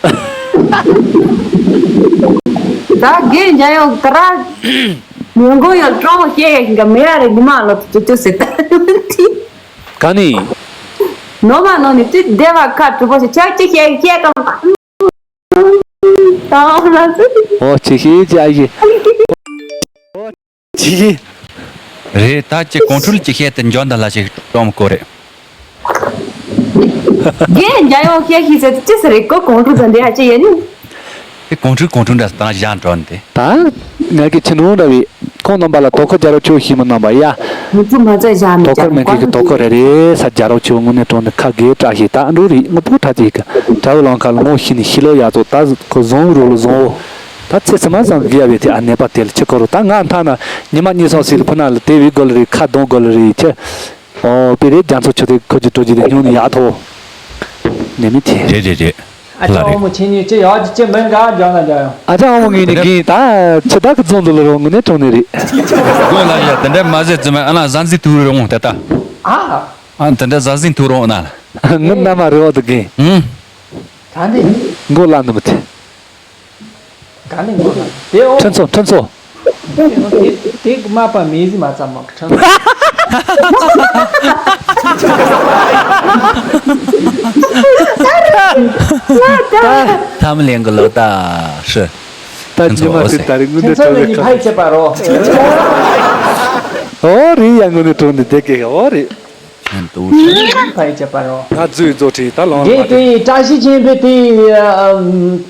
ད་རྒན་རྒྱ་ཡོག་ད་ར་ཉོན་གོ་ཡོད་ཀྲོང་བཤད་ཡ་ཞིག་ག་མེ་ཡ་རེ་ཉི་མ་ལོ་ཅོ་ཅོ་ཟེར་ད་ཡོད་དི། ག་ནི། ནོ་མ་ནོ་ནི་དུས་བདེ་བ་ཁ་གྲུ་པོ་ཞིག་ཆག་ཅི་བཤད་བཤད་གམ། ད་ཨོ་ལ་ཟེར། ཨོ་ཅི་ཤེས་ཅི་ཨ་ཡེ། ཅི་ཡི། རེད་ད་ཅི་ཀོང་ཁྲུལ་ཅི་བཤད་དེ་འཇོན་ད་ལ་ཞིག་གཏོང་དགོས་རེད། རྒན་རྒྱ་ཡོང་བཤད་ཤིག་ཟེར་ཅི་ཟེར་རེད་ཀོ་ཀོང་ཁྲུལ་དང་འདི་ཧ་ཅི་ཡིན། དེ་ཀོང་ཁྲུལ་ཀོང་ཁྲུལ་འདྲ་སྟངས་བཞག་འགྲོ་ནི་དེ། ད་ང་གི་ཁྱི་ནོར་འདྲ་བའི་ཁོང་རྣམ་པ་ལ་དོ་ཁུར་རྒྱ་རོགས་ཆོས་ཤིག་མི་རྣམ་པ་ཡ། མི་ཚུ་མ་ཚད་བཞག་མི་དོ་ཁུར་མེད་མཁན་གྱི་དོ་ཁུར་རེ་རེ་ས་རྒྱ་རོགས་ཆོས་དངོས་གནས་དྲང་ནི་ཁ་དགེ་བཀྲ་ཤིས་ད་འགྲོ་རེད་ངུ་པོ་ཁྲ་ཅིག་གི་དྲ་བའི་ལང་ཁ་ལ་ངོ་ཤི་ནི་ཤི་ལོ་ཡ་ཚོ་ད་ཁོ་བཟང་རུ་ལ་བཟང་བོ། ད་ཚེ་ཚེ་མ་བཟང་གི་ཡ་བའི་དེ་ཨ་ནེ་པ་དེ་ལ་ཆི་ཁོ་རུ་ད་ང་མཐའ་ན་ཉི་མ་གཉིས་སོང་སི་ལ་ཕུ་ན་ལ་དེ་བའི་དགོ་ལ་རེད་ཁ་གདོང་དགོ་ལ་རེད་ཆི། ཨོ་པི་རེད་རྒྱ་མཚོ་ཆུ་དེ་ཁོ་ཀྱི་དྲོ་ཀྱི་དེ་སྙུང་ནི་ཡག་ཐོ། ནེ་མི་དེ། རེད་རེད་རེད། ཨ་ཅག་ལ་རེད། ཨོ་མོ་ཆེ་ཉིད་ཅི་ཡག་ཅི་ཅི་མིན་ག་རྒྱང་ན་རྒྱང་ཡང་། ཨ་ཅག་ཨོ་མོ་ངེད་ནི་དེ་གིན་ད་ཆི་ད་གི་རྫོང་དུ་ལ་རོ་ངུ་ནས་གྲོང་ནས་རེད། དགོན་ལ་ཡ་དེ་འདྲ་མ་ཟེར་ཙི་མ་ཨ་ན་ཟང་ཟིང་ཐུག་རོང་དེ་ད། ཨ། ཨ་དེ་འདྲ་ཟང་ཟིང་ཐུག་རོང་ན། ངུ་ན་མ་རེ་བ་དུ་གིན། ཧུམ། ད་འདི། མགོ་ལ་ནི་མི་ཐེ། ག་ནས་ངོ་ལ་དེ་འོ། ཁྲིན་ཚོ་ཁྲིན་ཚོ། དེ་དེ་དེ་མ་པ་མེ་ཟི་མ་ཙམ་མ་ཁྲིན་ཚོ། ཐམ་ལེན་གི་ལོ་ད་ཧྲི། ད་ཉི་མ་དེ་ད་རིང་དངོས་གནས་ཁྲིན་ཚོ་ནས་ནི་ཕ་ཡི་ཁ་ཆད་པ་རོ། ཨོ་རི་ཡ་དངོས་གནས་དྲང་ནས་བསྡད་ཀྱི་ཨོ་རི། ཕན་ཏུ་ཕའི་ཅེ་པ་རོ། ང་རྫུས་རྫོགས་ཁྲིད་ད་ལོང་རེད་ལ་དེ་བཀྲ་ཤིས་ཆེན་པོས་དེ་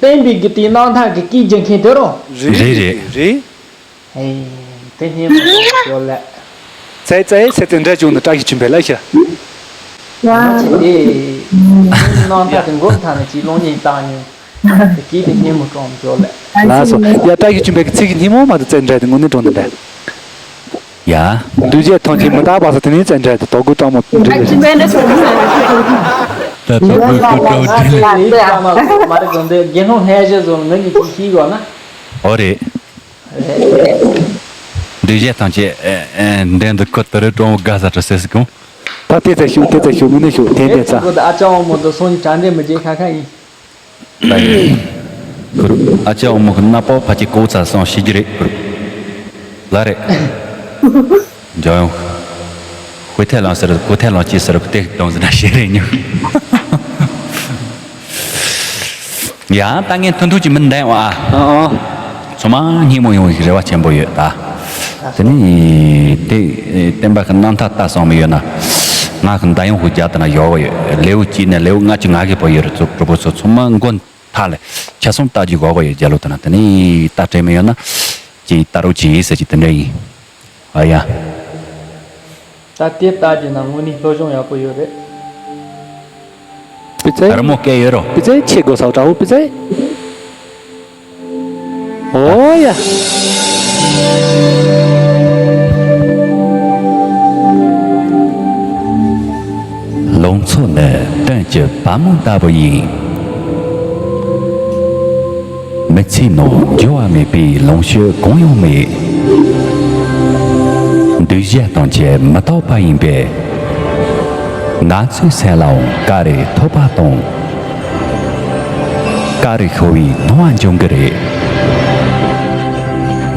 བསྟན་པའི་གི་དེ་སྣང་ཐག་གི་སྐད་རྒྱག་མཁན་དེ་རོ། རེད་རེད་རེད། ཨེ་དེ་སྙན་མོ་ཡོད་ལ། ཙེ་ཙེ་ཙེ་ཙེ་འདྲ་བྱུང་ནི་བཀྲ་ཤིས་ཆེན་པོས་ལ་ཤ། ང་ཚོ་དེ་སྣང་ཐག་དེ་མགོ་མཐའ་ནས་ཅིག་སློང་ཉེན་བཏང་ཉོན། དེ་སྐད་དེ་སྙན་མོ་གྲོང་འཇོག་ལ། ལགས་སོ་ཡ་བཀྲ་ཤིས་ཆེན་པོས་གི་ཚིག་གི་སྙན་མོ་མ་དུ་ཙེ་འདྲ་དེ་དངོས་གནས་གྲོང་དེ་འདྲ། ཡ། འདུས་བྱས་ཐམས་ཅད་མི་རྟག་པ་སོགས་དེ་ནས་བཙན་འདྲ་དེ་དོ་དགོས་སྤྲང་མོ་འདྲ་ལས་ཤིག་ད་དོ་དགོས་སྤྲང་མོ་འདྲ་ལས། མ་རེད་གོ་འདི་དགེ་སློང་ལྷན་རྒྱས་ཚོ་ངེད་གཉིས་ཀྱིས་ཤེས་དགོས་ན། ཨོ་རེད། རེད། འདུས་བྱས་ཐམས་ཅད་འདྲེན་དུ་ཁོ་དུ་རེ་སྤྲང་མོ་དགའ་ས་དྲི་སེ་སི་གོང་། ད་དེ་ཚ་ཤུག་དེ་ཚ་ཤུག་མི་ནས་ཤུག་དེ་འདྲས་ཚ། ཨ་ཅག་འོ་མོ་འདི་སོང་ནི་གྲ་འདྲེ་མི་རྗེས་ཁ་ཁ་ཡིན། ལ་ཡིན། གུ་རུ། ཨ་ཅག་འོ་མོ་གི་སྣ་པོ་ཕ་གི་ཀོ་ཚ་སོང་ཤི་རྒྱུ་རེད་གུ་རུ། ལ་རེད། འཇོག་ཡོང་། ཧུ་ཐེ་ལང་ཟེར་གུ་ཐེ་ལང་ཅི་ཟེར་གུ་ཏེ་གདོང་ཟེར་ན་ཤེས་རེད་ཉོ། ཡ་ད་ངས་ཐུང་ཐུང་ཅིག་མི་འདེང་བ། ཨ་ཨ། ཚང་མ་སྙིང་མོ་ཡོང་བའི་རེ་བ་ཆེན་པོ་ཡོད་ད། དེ་ནི་དེ་བསྟན་པ་གི་རྣམ་ཐར་ལྟ་སོང་མི་ཡོད་ན། ང་གི་འདའ་ཡོང་ཧུ་རྒྱ་དེ་ན་ཡོད་བ་ཡོད་ལེའུ་གཅིག་ནས་ལེའུ་ལྔ་བཅུ་ང་གི་བོ་ཡོད་རེད་ཚོ་གྲོགས་པོ་ཚོ་ཚང་མ་མགོ་མཐའ་ལ་ཆ་སོང་ལྟ་རྒྱུ་གོ་བ་ཡོད་རྒྱ་ལོ་དེ་ན་དེ་ནི་ལྟ་སྤྲད་མི་ཡོད་ན། ཅིག་ལྟ་རོགས་གྱིས་ཟེར་གྱི་དེ་འདྲ་ཡིན། ཨ་ཡ། ད་དེ་ལྟ་རྒྱུ་ན་དངོས་གནས་སློབ་སྦྱོང་ཡག་པོ་ཡོད་རེད། པི་ཙེ། རི་མོ་སྐད་ཡོད་རོ། པི་ཙེ་ཆེ་དགོས་ས་དྲ་བོ་པི་ཙེ། ཨོ་ཡ། ལང་ཚོ་ནི་དོན་གྱི་བ་མོ་ལྟ་བུ་ཡིན། མི་ཚེའི་ནང་འགྱུར་བ་མེད་པའི་ལོངས་སྤྱོད་གང་ཡང་མེད། འདུས་བྱས་ཐམས་ཅད་མི་རྟག་པ་ཡིན་པས། ང་ཚོའི་སེམས་ལའང་བཀའ་རེ་ཐོབ་པ་དང་། བཀའ་རེ་ཤོར་བའི་སྣང་བ་འབྱུང་གི་རེད།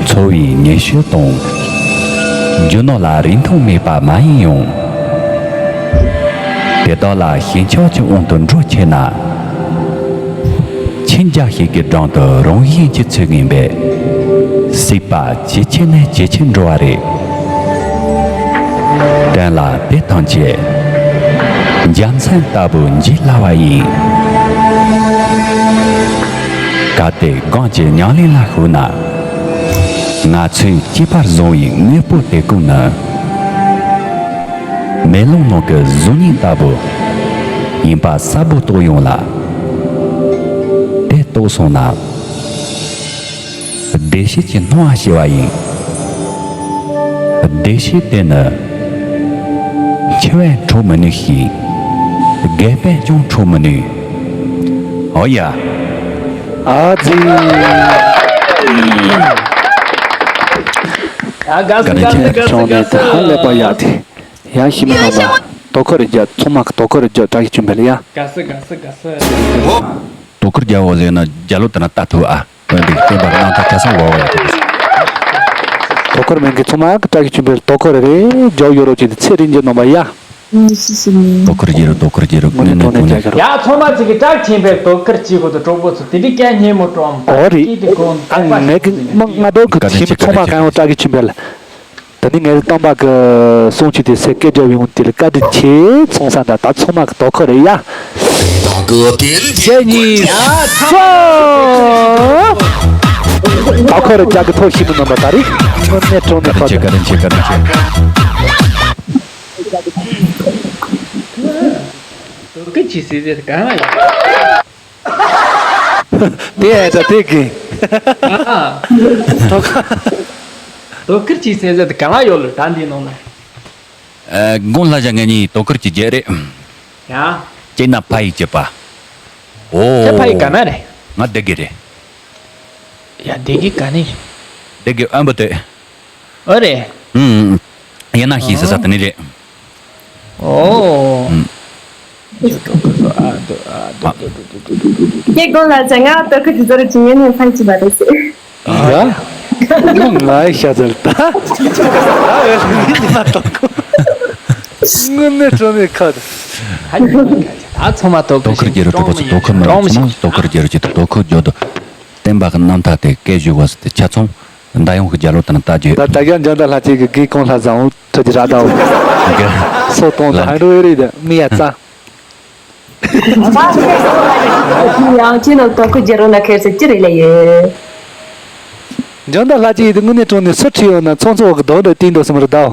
འཚོ་བའི་ཉེ་ཤོས་དང་། རྒྱུ་ནོར་ལ་རིན་ཐང་མེད་པ་མ་ཡིན་ཡང་། དེ་དག་ལ་ཞེན་ཆགས་ཀྱི་དབང་དུ་འགྲོ་ཆེ་ན། ཆེན་རྒྱ་ཞིག་གི་འགྲམ་དུ་རང་བཞིན་གྱིས་ཚུད་ངེས་པས། སྲིད་པ་ཇེ་ཆེ་ནས་ཇེ་ཆེར་འགྲོ་བ་རེད། དོན་ལ་དེ་ཐམས་ཅད་འཇའ་ཚོན་ལྟ་བུ་འབྱེད་སླ་བ་ཡིན། གལ་ཏེ་སྒོམ་གྱི་ཉམས་ལེན་ལ་ཞུགས་ན། ང་ཚོས་གཅེས་པར་བཟུང་བའི་དངོས་པོ་དེ་ཀུན་ནི། མེ་ལོང་ནང་གི་གཟུགས་བརྙན་ལྟ་བུ་ཡིན་པ་གསལ་པོ་རྟོགས་ཡོང་ལ། དེ་རྟོགས་སོང་ན། བདེ་གཤེགས་ཀྱི་སྣང་བ་ཞེས་པ་ཡིན། བདེ་གཤེགས་དེ་ནི། འཆི་བས་འཕྲོག་མི་ནུས་ཤིང་། རྒས་པས་ཀྱང་འཕྲོག་མི་ནུས། འོ་ཡ། ཨ་ཙི། ཨ་དགའ་སི་དགའ་སི་དགའ་སི་དགའ་སི། ཧ་ལས་པ་ཡག་དེ། ཡ་ཞི་མི་རྣམ་པ། དོ་ཁུར་རྒྱག་ཚང་མ་གི་དོ་ཁུར་རྒྱག་བཀྲ་ཤིས་ཆོས་འཕེལ་ཡ། དགའ་སི་དགའ་སི་དགའ་སི། དོ་ཁུར་རྒྱག་འོ་ཟེར་ན་རྒྱ་ལོ་དེ་ན་ལྟ་ཐུབ་ཨ། འོན་ཏེ་བསྟན་པ་རྣམ་ཐར་ཁ་སང་བ་བ་ཡ་དེ། དོ་ཁུར་མེད་མཁན་ཚང་མ་གི་བཀྲ་ཤིས་ཆོས་འཕེལ་དོ་ཁུར་རེད་རྒྱག་ཡོད་རོགས་ཅིག་དེ་ཚེ་རིང་རྒྱུ་རྣམ་པ་ཡ། ཨུམ་སི་སི་ནི། དོ་ཁུར་རྒྱག་རོགས་དོ་ཁུར་རྒྱག་རོགས་དངོས་གནས་དངོས་གནས་དྲང་གནས་རྒྱག་རོགས། ཡ་ཚང་མ་ཅིག་གི་བཀྲ་ཤིས་ཆོས་འཕེལ་དོ་ཁུར་ཅིག་གོ་དོ་གྲོགས་པོ་ཚོ་དེ་འདྲའི་སྐད་སྙན་མོ་དྲོམ། ཨོ་རེད། ཀྱི་དེ་གོང་ཨ་ངས་གི་མ་ང་དོ་གི་ཐིམ་ཚང་མ་གང་ཡོད་བཀྲ་ཤིས་ཆོས་འཕེལ། ད་ནི་ངའི་རྟོན་པ་གི་གསུང་ཆོས་དེ་སེ་སྐད་རྒྱབ་ཡོང་དེ་ལ་བཀའ་དྲིན་ཆེ་ཚོང་ས་འདྲ་ད་ཚང་མ་གི་དོ་ཁུར་རེད་ཡ། ཁྱེད་གཉིས་སོ། དོ་ཁུར་རྒྱག་གི་ཐོག་ཤི་མི་ནམ་པ་ད་རེད། དངོས་གནས་དྲང་གནས་ཁ་ཆེ་བཀའ་དྲིན་ཆེ་བཀའ་དྲིན་ཆེ། དོ་ཁུར་གྱི་སྲིད་ཟེར་གང་ཡོད། དེ་ཨེ་ད་དེ་གི། ཨ། དོ་ཁུར། དོ་ཁུར་གྱི་སྲིད་ཟེར་གང་ཡོད་ལ་ད་འདི་ནང་ལ། ཨ། དགུང་ལྷ་བྱ་ངེད་གཉིས་དོ་ཁུར་གྱི་རྒྱལ་རེད། ཡ། སྐྱེས་ན་ཕ་ཡི་གྱི་པ། ཨོ། ཁྱེད་ཕ་ཡི་ག་ན་རེད། ང་སྡེ་དགེ་རེད། ཡ་སྡེ་དགེ་ག་ནས། སྡེ་དགེ་ཨམ་བུ་སྟོད། ཨོ་རེད། ཨུམ་ཨུམ། ཡ་ན་ཤི་ས་ས་དེ་ནི་རེད། ཨོ། ཨུམ། ཁྱེད་དགོངས་ལ་ཟེར་ང་ལྟོ་ཁུ་དེ་ཚོར་གྱི་ཉེ་ནས་ཕན་ཆི་བ་རེད་ཟེར། ཡ། ང་ང་ཤ་ཚལ་ད། ད་འོས་ལ་མི་ཉི་མ་ལྟོ་ཁུ། དངོས་གནས་དྲང་གནས་ཁ། ད་ཚང་མ་ལྟོ་ཁུ་ཞིག་རྒྱལ་རབས་གྲོགས་པོ་ཚོ་ལྟོ་ཁུ་མི་རུང་ཚང་མ་ལྟོ་ཁུར་རྒྱལ་རབས་ཀྱི་ལྟོ་ཁུ་རྒྱོ་དོ། བསྟན་པ་གི་རྣམ་ཐར་དེ་སྐད་ཞུ་བ་སི་དེ་ཆ་ཚང་། མདའ་ཡོང་གི་རྒྱ་ལོ་དང་ལྟ་རྒྱུ། ད་ད་རྒྱ་འཇང་ད་ལྷ་ཅིག་གི་གི་གོང་ལྷ་བཟང་བོ་ཁྲི་ཅི་ར་ད་བོ། གི། སོ་གཏོང་ད་ཧན་རུ་རི་ད་མི་ཡ་ཙ། ཡང་ཁྱེད་རྣམས་དོ་ཁུ་རྒྱལ་རོ་ན་ཁེར་སི་ཅི་རེད་ལ་ཡོད། འཇང་ད་ལྷ་ཅིག་ཡིན་དུ་དངོས་གནས་དྲང་ནས་སུ་ཁྲིད་ཡོང་ན་ཚོང་ཚོགས་གི་རྡོ་འདྲ་བཏིང་འདུག་སུམ་རི་ད་བོ།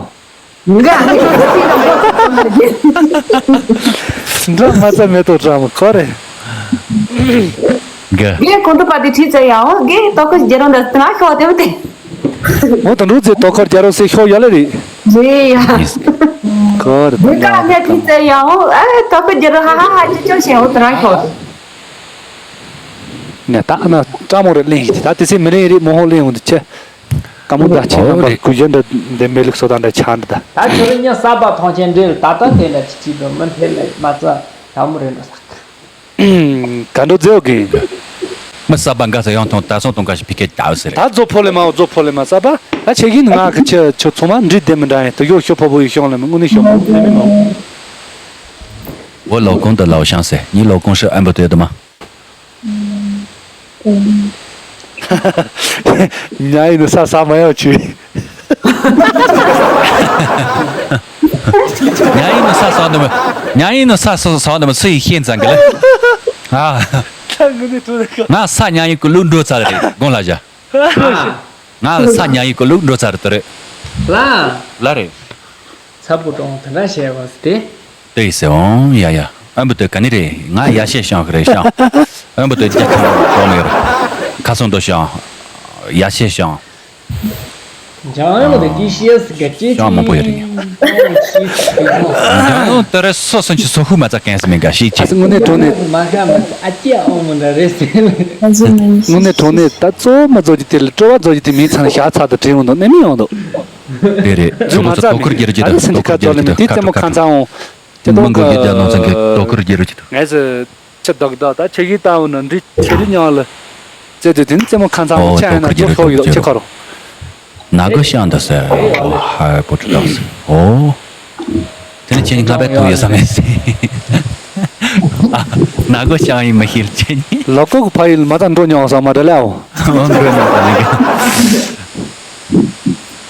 འདྲ་མ་ཚ་མེ་ཏོག་བཀྲ་མི་ཁོ་རེད། གི། གི་གོང་དུ་པ་དེ་ཁྲིད་ཙེ་ཡང་གི་དོ་ཁུ་རྒྱལ་རོ་ན་ཏི་ན་ཤོག་དེ་བོ་དེ། འོ་དང་འགྲོ་ཚེ་དོ་ཁར་རྒྱ་རོ་སེ་ཤོག་ཡ་ལ་རེད། རེད་ཡ། ཡིས། ཁོ་རེ་མི་ཀ་ངས་ཁྲིད་ཙེ་ཡང་ཨེ་དོ་ཁུ་རྒྱལ་རོ་ཧ་ཧ་ཧ་ཅི་ཅོ་ཞེ་འོ་ཏི་ན་ཤོག་ནས་ད་ཨ་ན་སྤྲ་མོ་རེ་གླེང་ཞིག་ད་དེ་སེ་མི་ལེན་རེད་མོ་ཧོ་གླེང་འོང་དུ་ཆེ། ཀ་མོ་ད་ཆེ་ཨོ་རྣམ་པ་རེད། གུ་གཞན་འདྲ་འདེམ་པའི་ལུགས་སོ་ད་འདྲ་ཆ་འདི་ད། ད་ཁྱོད་རང་ཉིད་གསར་པ་ཐོང་ཆེན་འདྲེ་ལ་ད་ལྟ་དེ་འདྲ་ཅི་ཅི་དུ་མི་འཕེལ་ལ་མ་རྩ་ཡག་མོ་རེད་འགྲོ་ས། ག་འགྲོ་རྫེའོ་གི། མི་གསར་པ་འགའ་ས་ཡང་ཐོང་ད་སོང་ཐོང་ག་ཞིག་ཕི་ཀེ་ད་ཟེར། ད་རྫོ་ཕོ་ལེ་མའོ་རྫོ་ཕོ་ལེ་མ་གསར་པ་ད་ཆེ་གིན་ང་གི་ཆེ་ཆོ་ཚོང་མ་འདྲི་དེ་མི་འདྲ་ཡིན་དུ་ཡོ་ཤོ་ཕོ་བོ་ཡོ་ཤོང་ལེ་མི་དངོས་གནས་ཤོ་ཕོ་བོ་ལེ་མི་མ། འོ་ལོ་གོང་དུ་ལའོ་ཤང་ཟེར་ངའི་ལོ་གོང་ཧྲི་ཨན་པ་དོད་དུ་མ། ཉ་ཡིན་ནི་ས་ས་མ་ཡོང་ཆུ། ཉ་ཡིན་ནི་ས་ས་འདི་མ། ཉ་ཡིན་ནི་ས་ས་ས་འདི་མ་སུ་ཡིས་ཤེས་ཙང་གི་ལ། ཨ། ད་ངུ་ནི་ཐུ་རེ་ག་ང་ས་ཉ་ཡིན་གི་ལུག་འགྲོ་ཚར་རེད་དགོངས་ལ་བཞག་ང་ས་ཉ་ཡིན་གི་ལུག་འགྲོ་ཚར་དུ་རེད། ལ། ལ་རེད། ཚ་པོ་གྲོང་དེ་འདྲ་བཤད་པ་སྟེ། ལྟོས་ཟེར་འོང་ཡ་ཡ། ཨམ་བུ་ཏོ་ག་ནི་རེད། ང་ཡ་ཤས་ཤང་གི་རེད་ཤང་། ཨམ་བུ་ཏོ་རྒྱ་ཁྱོད་གྲོང་མི་ཡོད་རེད། ཁ་སང་དོ་ཤང་། ཡ་ཤེས་ཤང་། འཇང་ཡོང་དེ་ཏི་ཤི་ཨེ་སི་ག་ཅེ་ཤང་མང་པོ་ཡོད་རེད། འཇང་ཡོང་དེ་རེ་སོ་སོན་ཆི་སོ་ཧུ་མ་ཙ་གན་སི་མིན་ག་ཤིག་ཅེ། དངོས་གནས་དྲང་གནས། མ་ཁ་མ་ཨ་ཅེ་ཨོ་མོ་འདྲ་རེད་ཟེར། དངོས་གནས་དྲང་གནས་ད་གཙོ་བོ་མ་རྫོགས་ཀྱི་དེ་ལ་སྤྲོ་བ་རྫོགས་ཀྱི་དེ་མིན་ཚང་ཞག་ཚ་དང་དྲན་འོང་དང་གནས་མིན་ཡོང་དང་། དེ་རེད། ཚོ་མ་ཚོ་ཙ་དོ་ཁུར་རྒྱལ་རྒྱུ་དང་དོ་ཁུར་རྒྱལ་རྒྱུ་དང་ཁ་ཁ་ཁ། མང་གོ་རྒྱལ་རྒྱལ་ནང་ཚང་གི་དོ་ཁུར་རྒྱལ་རྒྱུ་དང་། ངས་ཚོ་ཆུ་བདག་བདག་ད་ཆེ་གི་ལྟ་བུ་ན་འདི་ཆེ་རི་ཉང་ལ་རྩེ་དུ་དེ་ནི་རྩེ་མོ་ཁ་ཚང་ཨོ་ཆ་ཡ་ན་དོ་ཁུར་རྒྱལ་རྒྱུ་ཆེ་ཁོ་རོ། ན་གོ་ཤང་ད་ཟེར། ཨོ་ཧ་པོ་ཏུ་ཏག་ཟེར། ཨོ། དེ་ནི་ཁྱེད་ང་བས་ཐུག་ཡོད་ས་མེད་ཟེར། ན་གོ་ཤང་ཡིན་མ་ཤེས་ཁྱེད་ནི། ལོ་ཀོ་གི་ཕ་ཡུལ་མ་ད་འགྲོ་མྱོང་ས་མ་འདྲ་ལ་ཨོ། ཨོ་འགྲོ་མྱོང་ས་མ་འདྲ།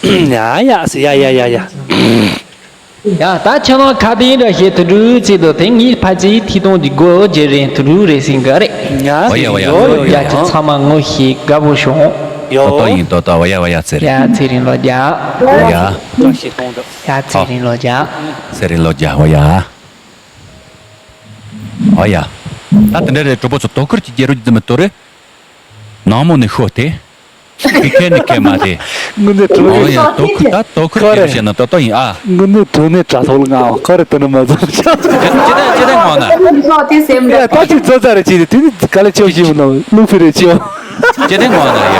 ཡ་ཡ་ཟེར་ཡ་ཡ་ཡ་ཡ། ཡ་ད་ཁྱེད་རང་ཁ་བདེ་འདྲ་བྱེད་དུ་འགྲོ་ཚེ་དོ་དེ་ངའི་ཕ་ཚེ་ཐིག་སྟོང་གི་སྒོ་འབྱེད་རིང་དུ་འགྲོ་རེད་ཟིན་ག་རེད། ཡ་ཡ་ཡ་ཡ། ཡ་ཁྱེད་ཚང་མ་ངོ་ཤེས་དགའ་པོ་བྱུང་། ཡོ། ཏོ་ཏོ་ཡིན་ཏོ་ཏོ་བ་ཡ་བ་ཡ་ཚེ་རིང་། ཡ་ཚེ་རིང་ལོ་རྒྱ། བ་ཡ། ཡ་ཚེ་རིང་ལོ་རྒྱ། ཚེ་རིང་ལོ་རྒྱ་བ་ཡ། བ་ཡ། ད་དེ་འདྲ་རེད། གྲོགས་པོ་ཚོ་དོ་ཁུར་གྱི་རྒྱལ་རོ་ཀྱི་དུ་མི་ཏོ་རེད། ནང་མོ་ནས་ཤོག་སྟེ། ཁི་ཁེ་ནི་ཁེ་མ་དེ། དངོས་གནས་དྲང་ཨོ་ཡ་གནས། དོ་ཁུ་ད་དོ་ཁུ་ཁོ་རེ་རེ་བྱས་ན་ཏོ་ཏོ་ཡིན་ཨ། དངོས་གནས་དྲང་གནས་དྲ་ཐོག་ལ་ང་ཁོ་རེ་དེ་ནི་མ་བཟང་ཤག་ཅི་ཅི་ད་ཅི་ད་ངོ་ན། ཡ་ད་ཅི་རྫོ་ཙ་རེ་ཅི་དེ་ནི་ག་ལེ་ཆེའུ་ཞིམ་ནོ་ལུག་ཕི་རེ་ཆེའུ། ཅི་ད་ངོ་ན་ཡ།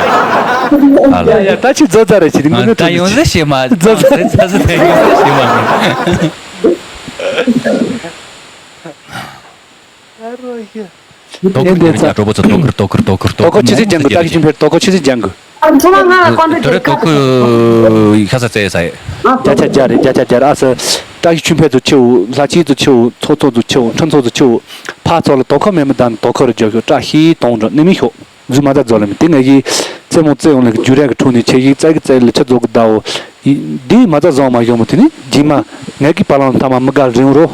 ཨ་ལ། ཡ་ད་ཅི་རྫོ་ཙ་རེ་ཅི་དེ་དངོས་གནས་ད་དྲང་ཡོང་གནས་ཟེར་ཤེས་མ་རྫོ་ཙ་རེ་ད་ཟེར་ད་ཡོང་གནས་ཤེས་མ་མིན། ཨ་རོ་ཡ། དོ་ཁུར་དེ་རེད་ཀྱ་གྲོགས་པོ་ཚོ་དོ་ཁུར་དོ་ཁུར་དོ་ཁུར་དོ་ཁུར་ཁྱི་ཚེ་ལྗང་གུ་ཏག་ཤི་ཆུན་ཕེར་དོ་ཁུར་ཁྱི་ཚེ་ལྗང་གུ་ཨ་ཁྱོད་ང་ལ་ཀོན་ཊེག་དེ་རེད་དོ་ཁུར་ཤ་ཚ་ཚེ་ས་ཡེ། བརྒྱ་ཆ་བརྒྱ་རེད་བརྒྱ་ཆ་བརྒྱ་རེད། ཨ་ས་ཏག་ཤི་ཆུན་ཕེར་ཚོ་ཆེའུ་ལྷ་ཆི་ཚོ་ཆེའུ་ཚོ་ཚོ་ཚོ་ཆེའུ་ཁྲིན་ཚོ་ཚོ་ཆེའུ་ཕ་ཚོ་ལ་དོ་ཁུར་མེད་མི་དང་དོ་ཁུར་རྒྱོ་ཤོ་བཀྲ་ཤིས་དོང་འགྲོ་ནི་མི་ཤོག་རྫུན་མ་ད་རྫོ་ལ་མི་དེ་ངས་ཀྱི་རྩེད་མོ་རྩེད་ཡོང་ལ་རྒྱུ་ར་གི་ཁྲོད་ནས་ཆེ་ཡིག་རྩ་གི་རྩ་ལ་ཆ་རྫོགས་གི་ཟླ་བོ། འདི་མ་ད་བཟང་མ་ཡོང་མོ་དེ་ནི་རྗེས་མ་ངས་ཀྱི་བ་ལང་ཐ་མ་མི་དགའ་རིང་རོ།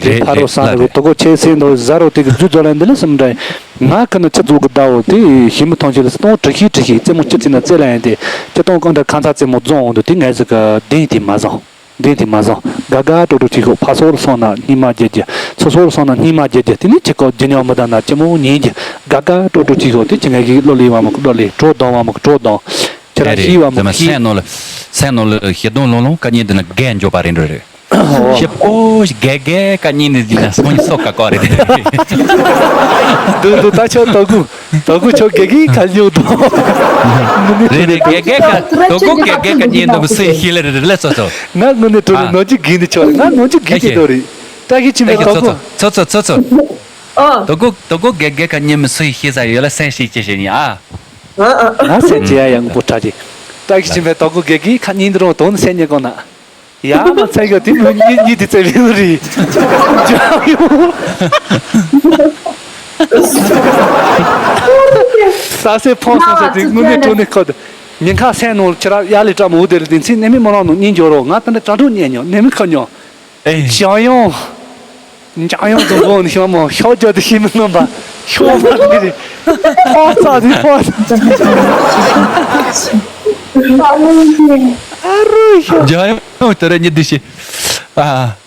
རེད་ཕ་རོ་ས་ནི་རོ་དོ་གོ་ཆེ་སེ་འདོ་ཟ་རོ་དེ་གི་རྫུ་རྫོ་ལ་འདི་ལ་སུམ་འདྲ། ང་ཁ་ན་ཆ་རྫོགས་གི་ཟླ་བོ་དེ་ཞིམ་མི་ཐོང་ཆེ་ལ་སྟོང་དྲི་ཤི་དྲི་ཤི་རྩེད་མོ་ཅི་ཚི་ན་རྩེ་ལ་ཡན་དེ་ཅི་སྟོང་ཀང་འདྲ་ཁང་ཚ་རྩེད་མོ་རྫོང་འོང་དུ་དེ་ངས་ཟི་ག་དེ་དེ་མ་བཟང་། དེ་དེ་མ་བཟང་། དགའ་དགའ་སྤྲོ་སྤྲོ་ཅིག་ཤོག་ཕ་སོར་སོང་ན་སྙིང་མ་རྒྱལ་རྒྱལ། ཚོ་སོར་སོང་ན་སྙིང་མ་རྒྱལ་རྒྱལ། དེ་ནི་ཅི་ཀོ་ཇི་ཉོ་མི་ད་ན་ཅི་མོ་ཉིན་རྒྱལ། དགའ་དགའ་སྤྲོ་སྤྲོ་ཅིག་ཤོག་དེ་ཅི་ངས་ཀྱི་བློ་ལི་བ་མ་གི་བློ་ལི་གྲོ་གདོང་བ་མ་གི་གྲོ་གདོང་། ཁྱེད་རང་ཤི་བ་མ་གི་ཤི། སེམས་ནང་ལ་སེམས་ནང་ལ་ཤི་གདོང་ལོང་ལོང་ཀ་ཉིན་དེ་ན་རྒས་འཇོག་པ་རེད་འགྲོ་རེད། ཤི་པོ་ཞིག་རྒས་རྒས་ཀ་ཉིན་དེ་ན་སོང་སོ་ཀ་ཀོ་རེད། འདུག་འདུག་ད་ཆོ་དོ་གུ་དོ་གུ་ཆོ་རྒས་རྒས་ཀ་ཉོ་དོ། རེད་རེད་རྒས་རྒས་ཀ་དོ་གུ་རྒས་རྒས་ཀ་ཉིན་དུ་སེ་ཤི་ལེ་རེད་ལེ་སོ་སོ། ང་དངོས་གནས་དྲང་གནས་ནོར་གྱི་རྒན་དེ་ཆོག་རེད། ང་ནོར་གྱི་རྒན་དེ་དོ་རེད། ད་གི་ཆི་མེད་ཨེ་ཁ་ཚོ་ཁོ། ཚོ་ཚོ་ཚོ་ཚོ། ཨ། དོ་གོ་དོ་གོ་དགེ་དགེ་ཁ་ཉིན་མི་སུ་ཡི་ཤེས་ས་ཡོད་ལ་སེམས་ཤིག་ཅེས་བྱེད་ཉི་ཨ། ཨ་ཨ་ཨ། ང་སེམས་ཅི་ཡ་ཡང་པོ་ཁྲ་ཅིག་ད་གི་ཆི་མེད་དོ་གོ་དགེ་གི་ཁ་ཉིན་དུ་རོ་དོན་སེམས་ཉེ་གོ་ན། ཡ་མ་ཚད་གོ་དེ་མོ་ཉིད་ཉིད་དེ་ཚད་ལེའུ་རི། ཇ་ཡོ། ས་སེ་ཕོང་སོང་ས་དེ་དངོས་གནས་དྲང་གནས་ཁོ་དེ། ཉིན་ཁ་སེམས་ནང་ཁྱེད་ར་ཡ་ལི་བཀྲ་མོ་དེ་ལ་དེ་ཚིག་ནས་མི་མ་རང་ནང་གཉིས་འཇོག་རོགས། ང་ད་འདྲ་དྲང་དྲང་ཉན་ཉོ་ནས་མི་ཁ་ཉོ། ཨེ། འཇམ་དབྱངས། འཇམ་དབྱངས་རྫོང་དགོན་ནས་ཤོག་མོ་ཤོག་རྒྱ་དེ་ཤེས་མི་ནོན་པ། ཤོག་མ་ནི་རེད། ཧོ་ཙག་དེ་ཧོ་ཙག་ཨ་རོ་ཤོག་འཇམ་དབྱངས་དེ་ར་ཉི་དེ་ཤེས། ཨ།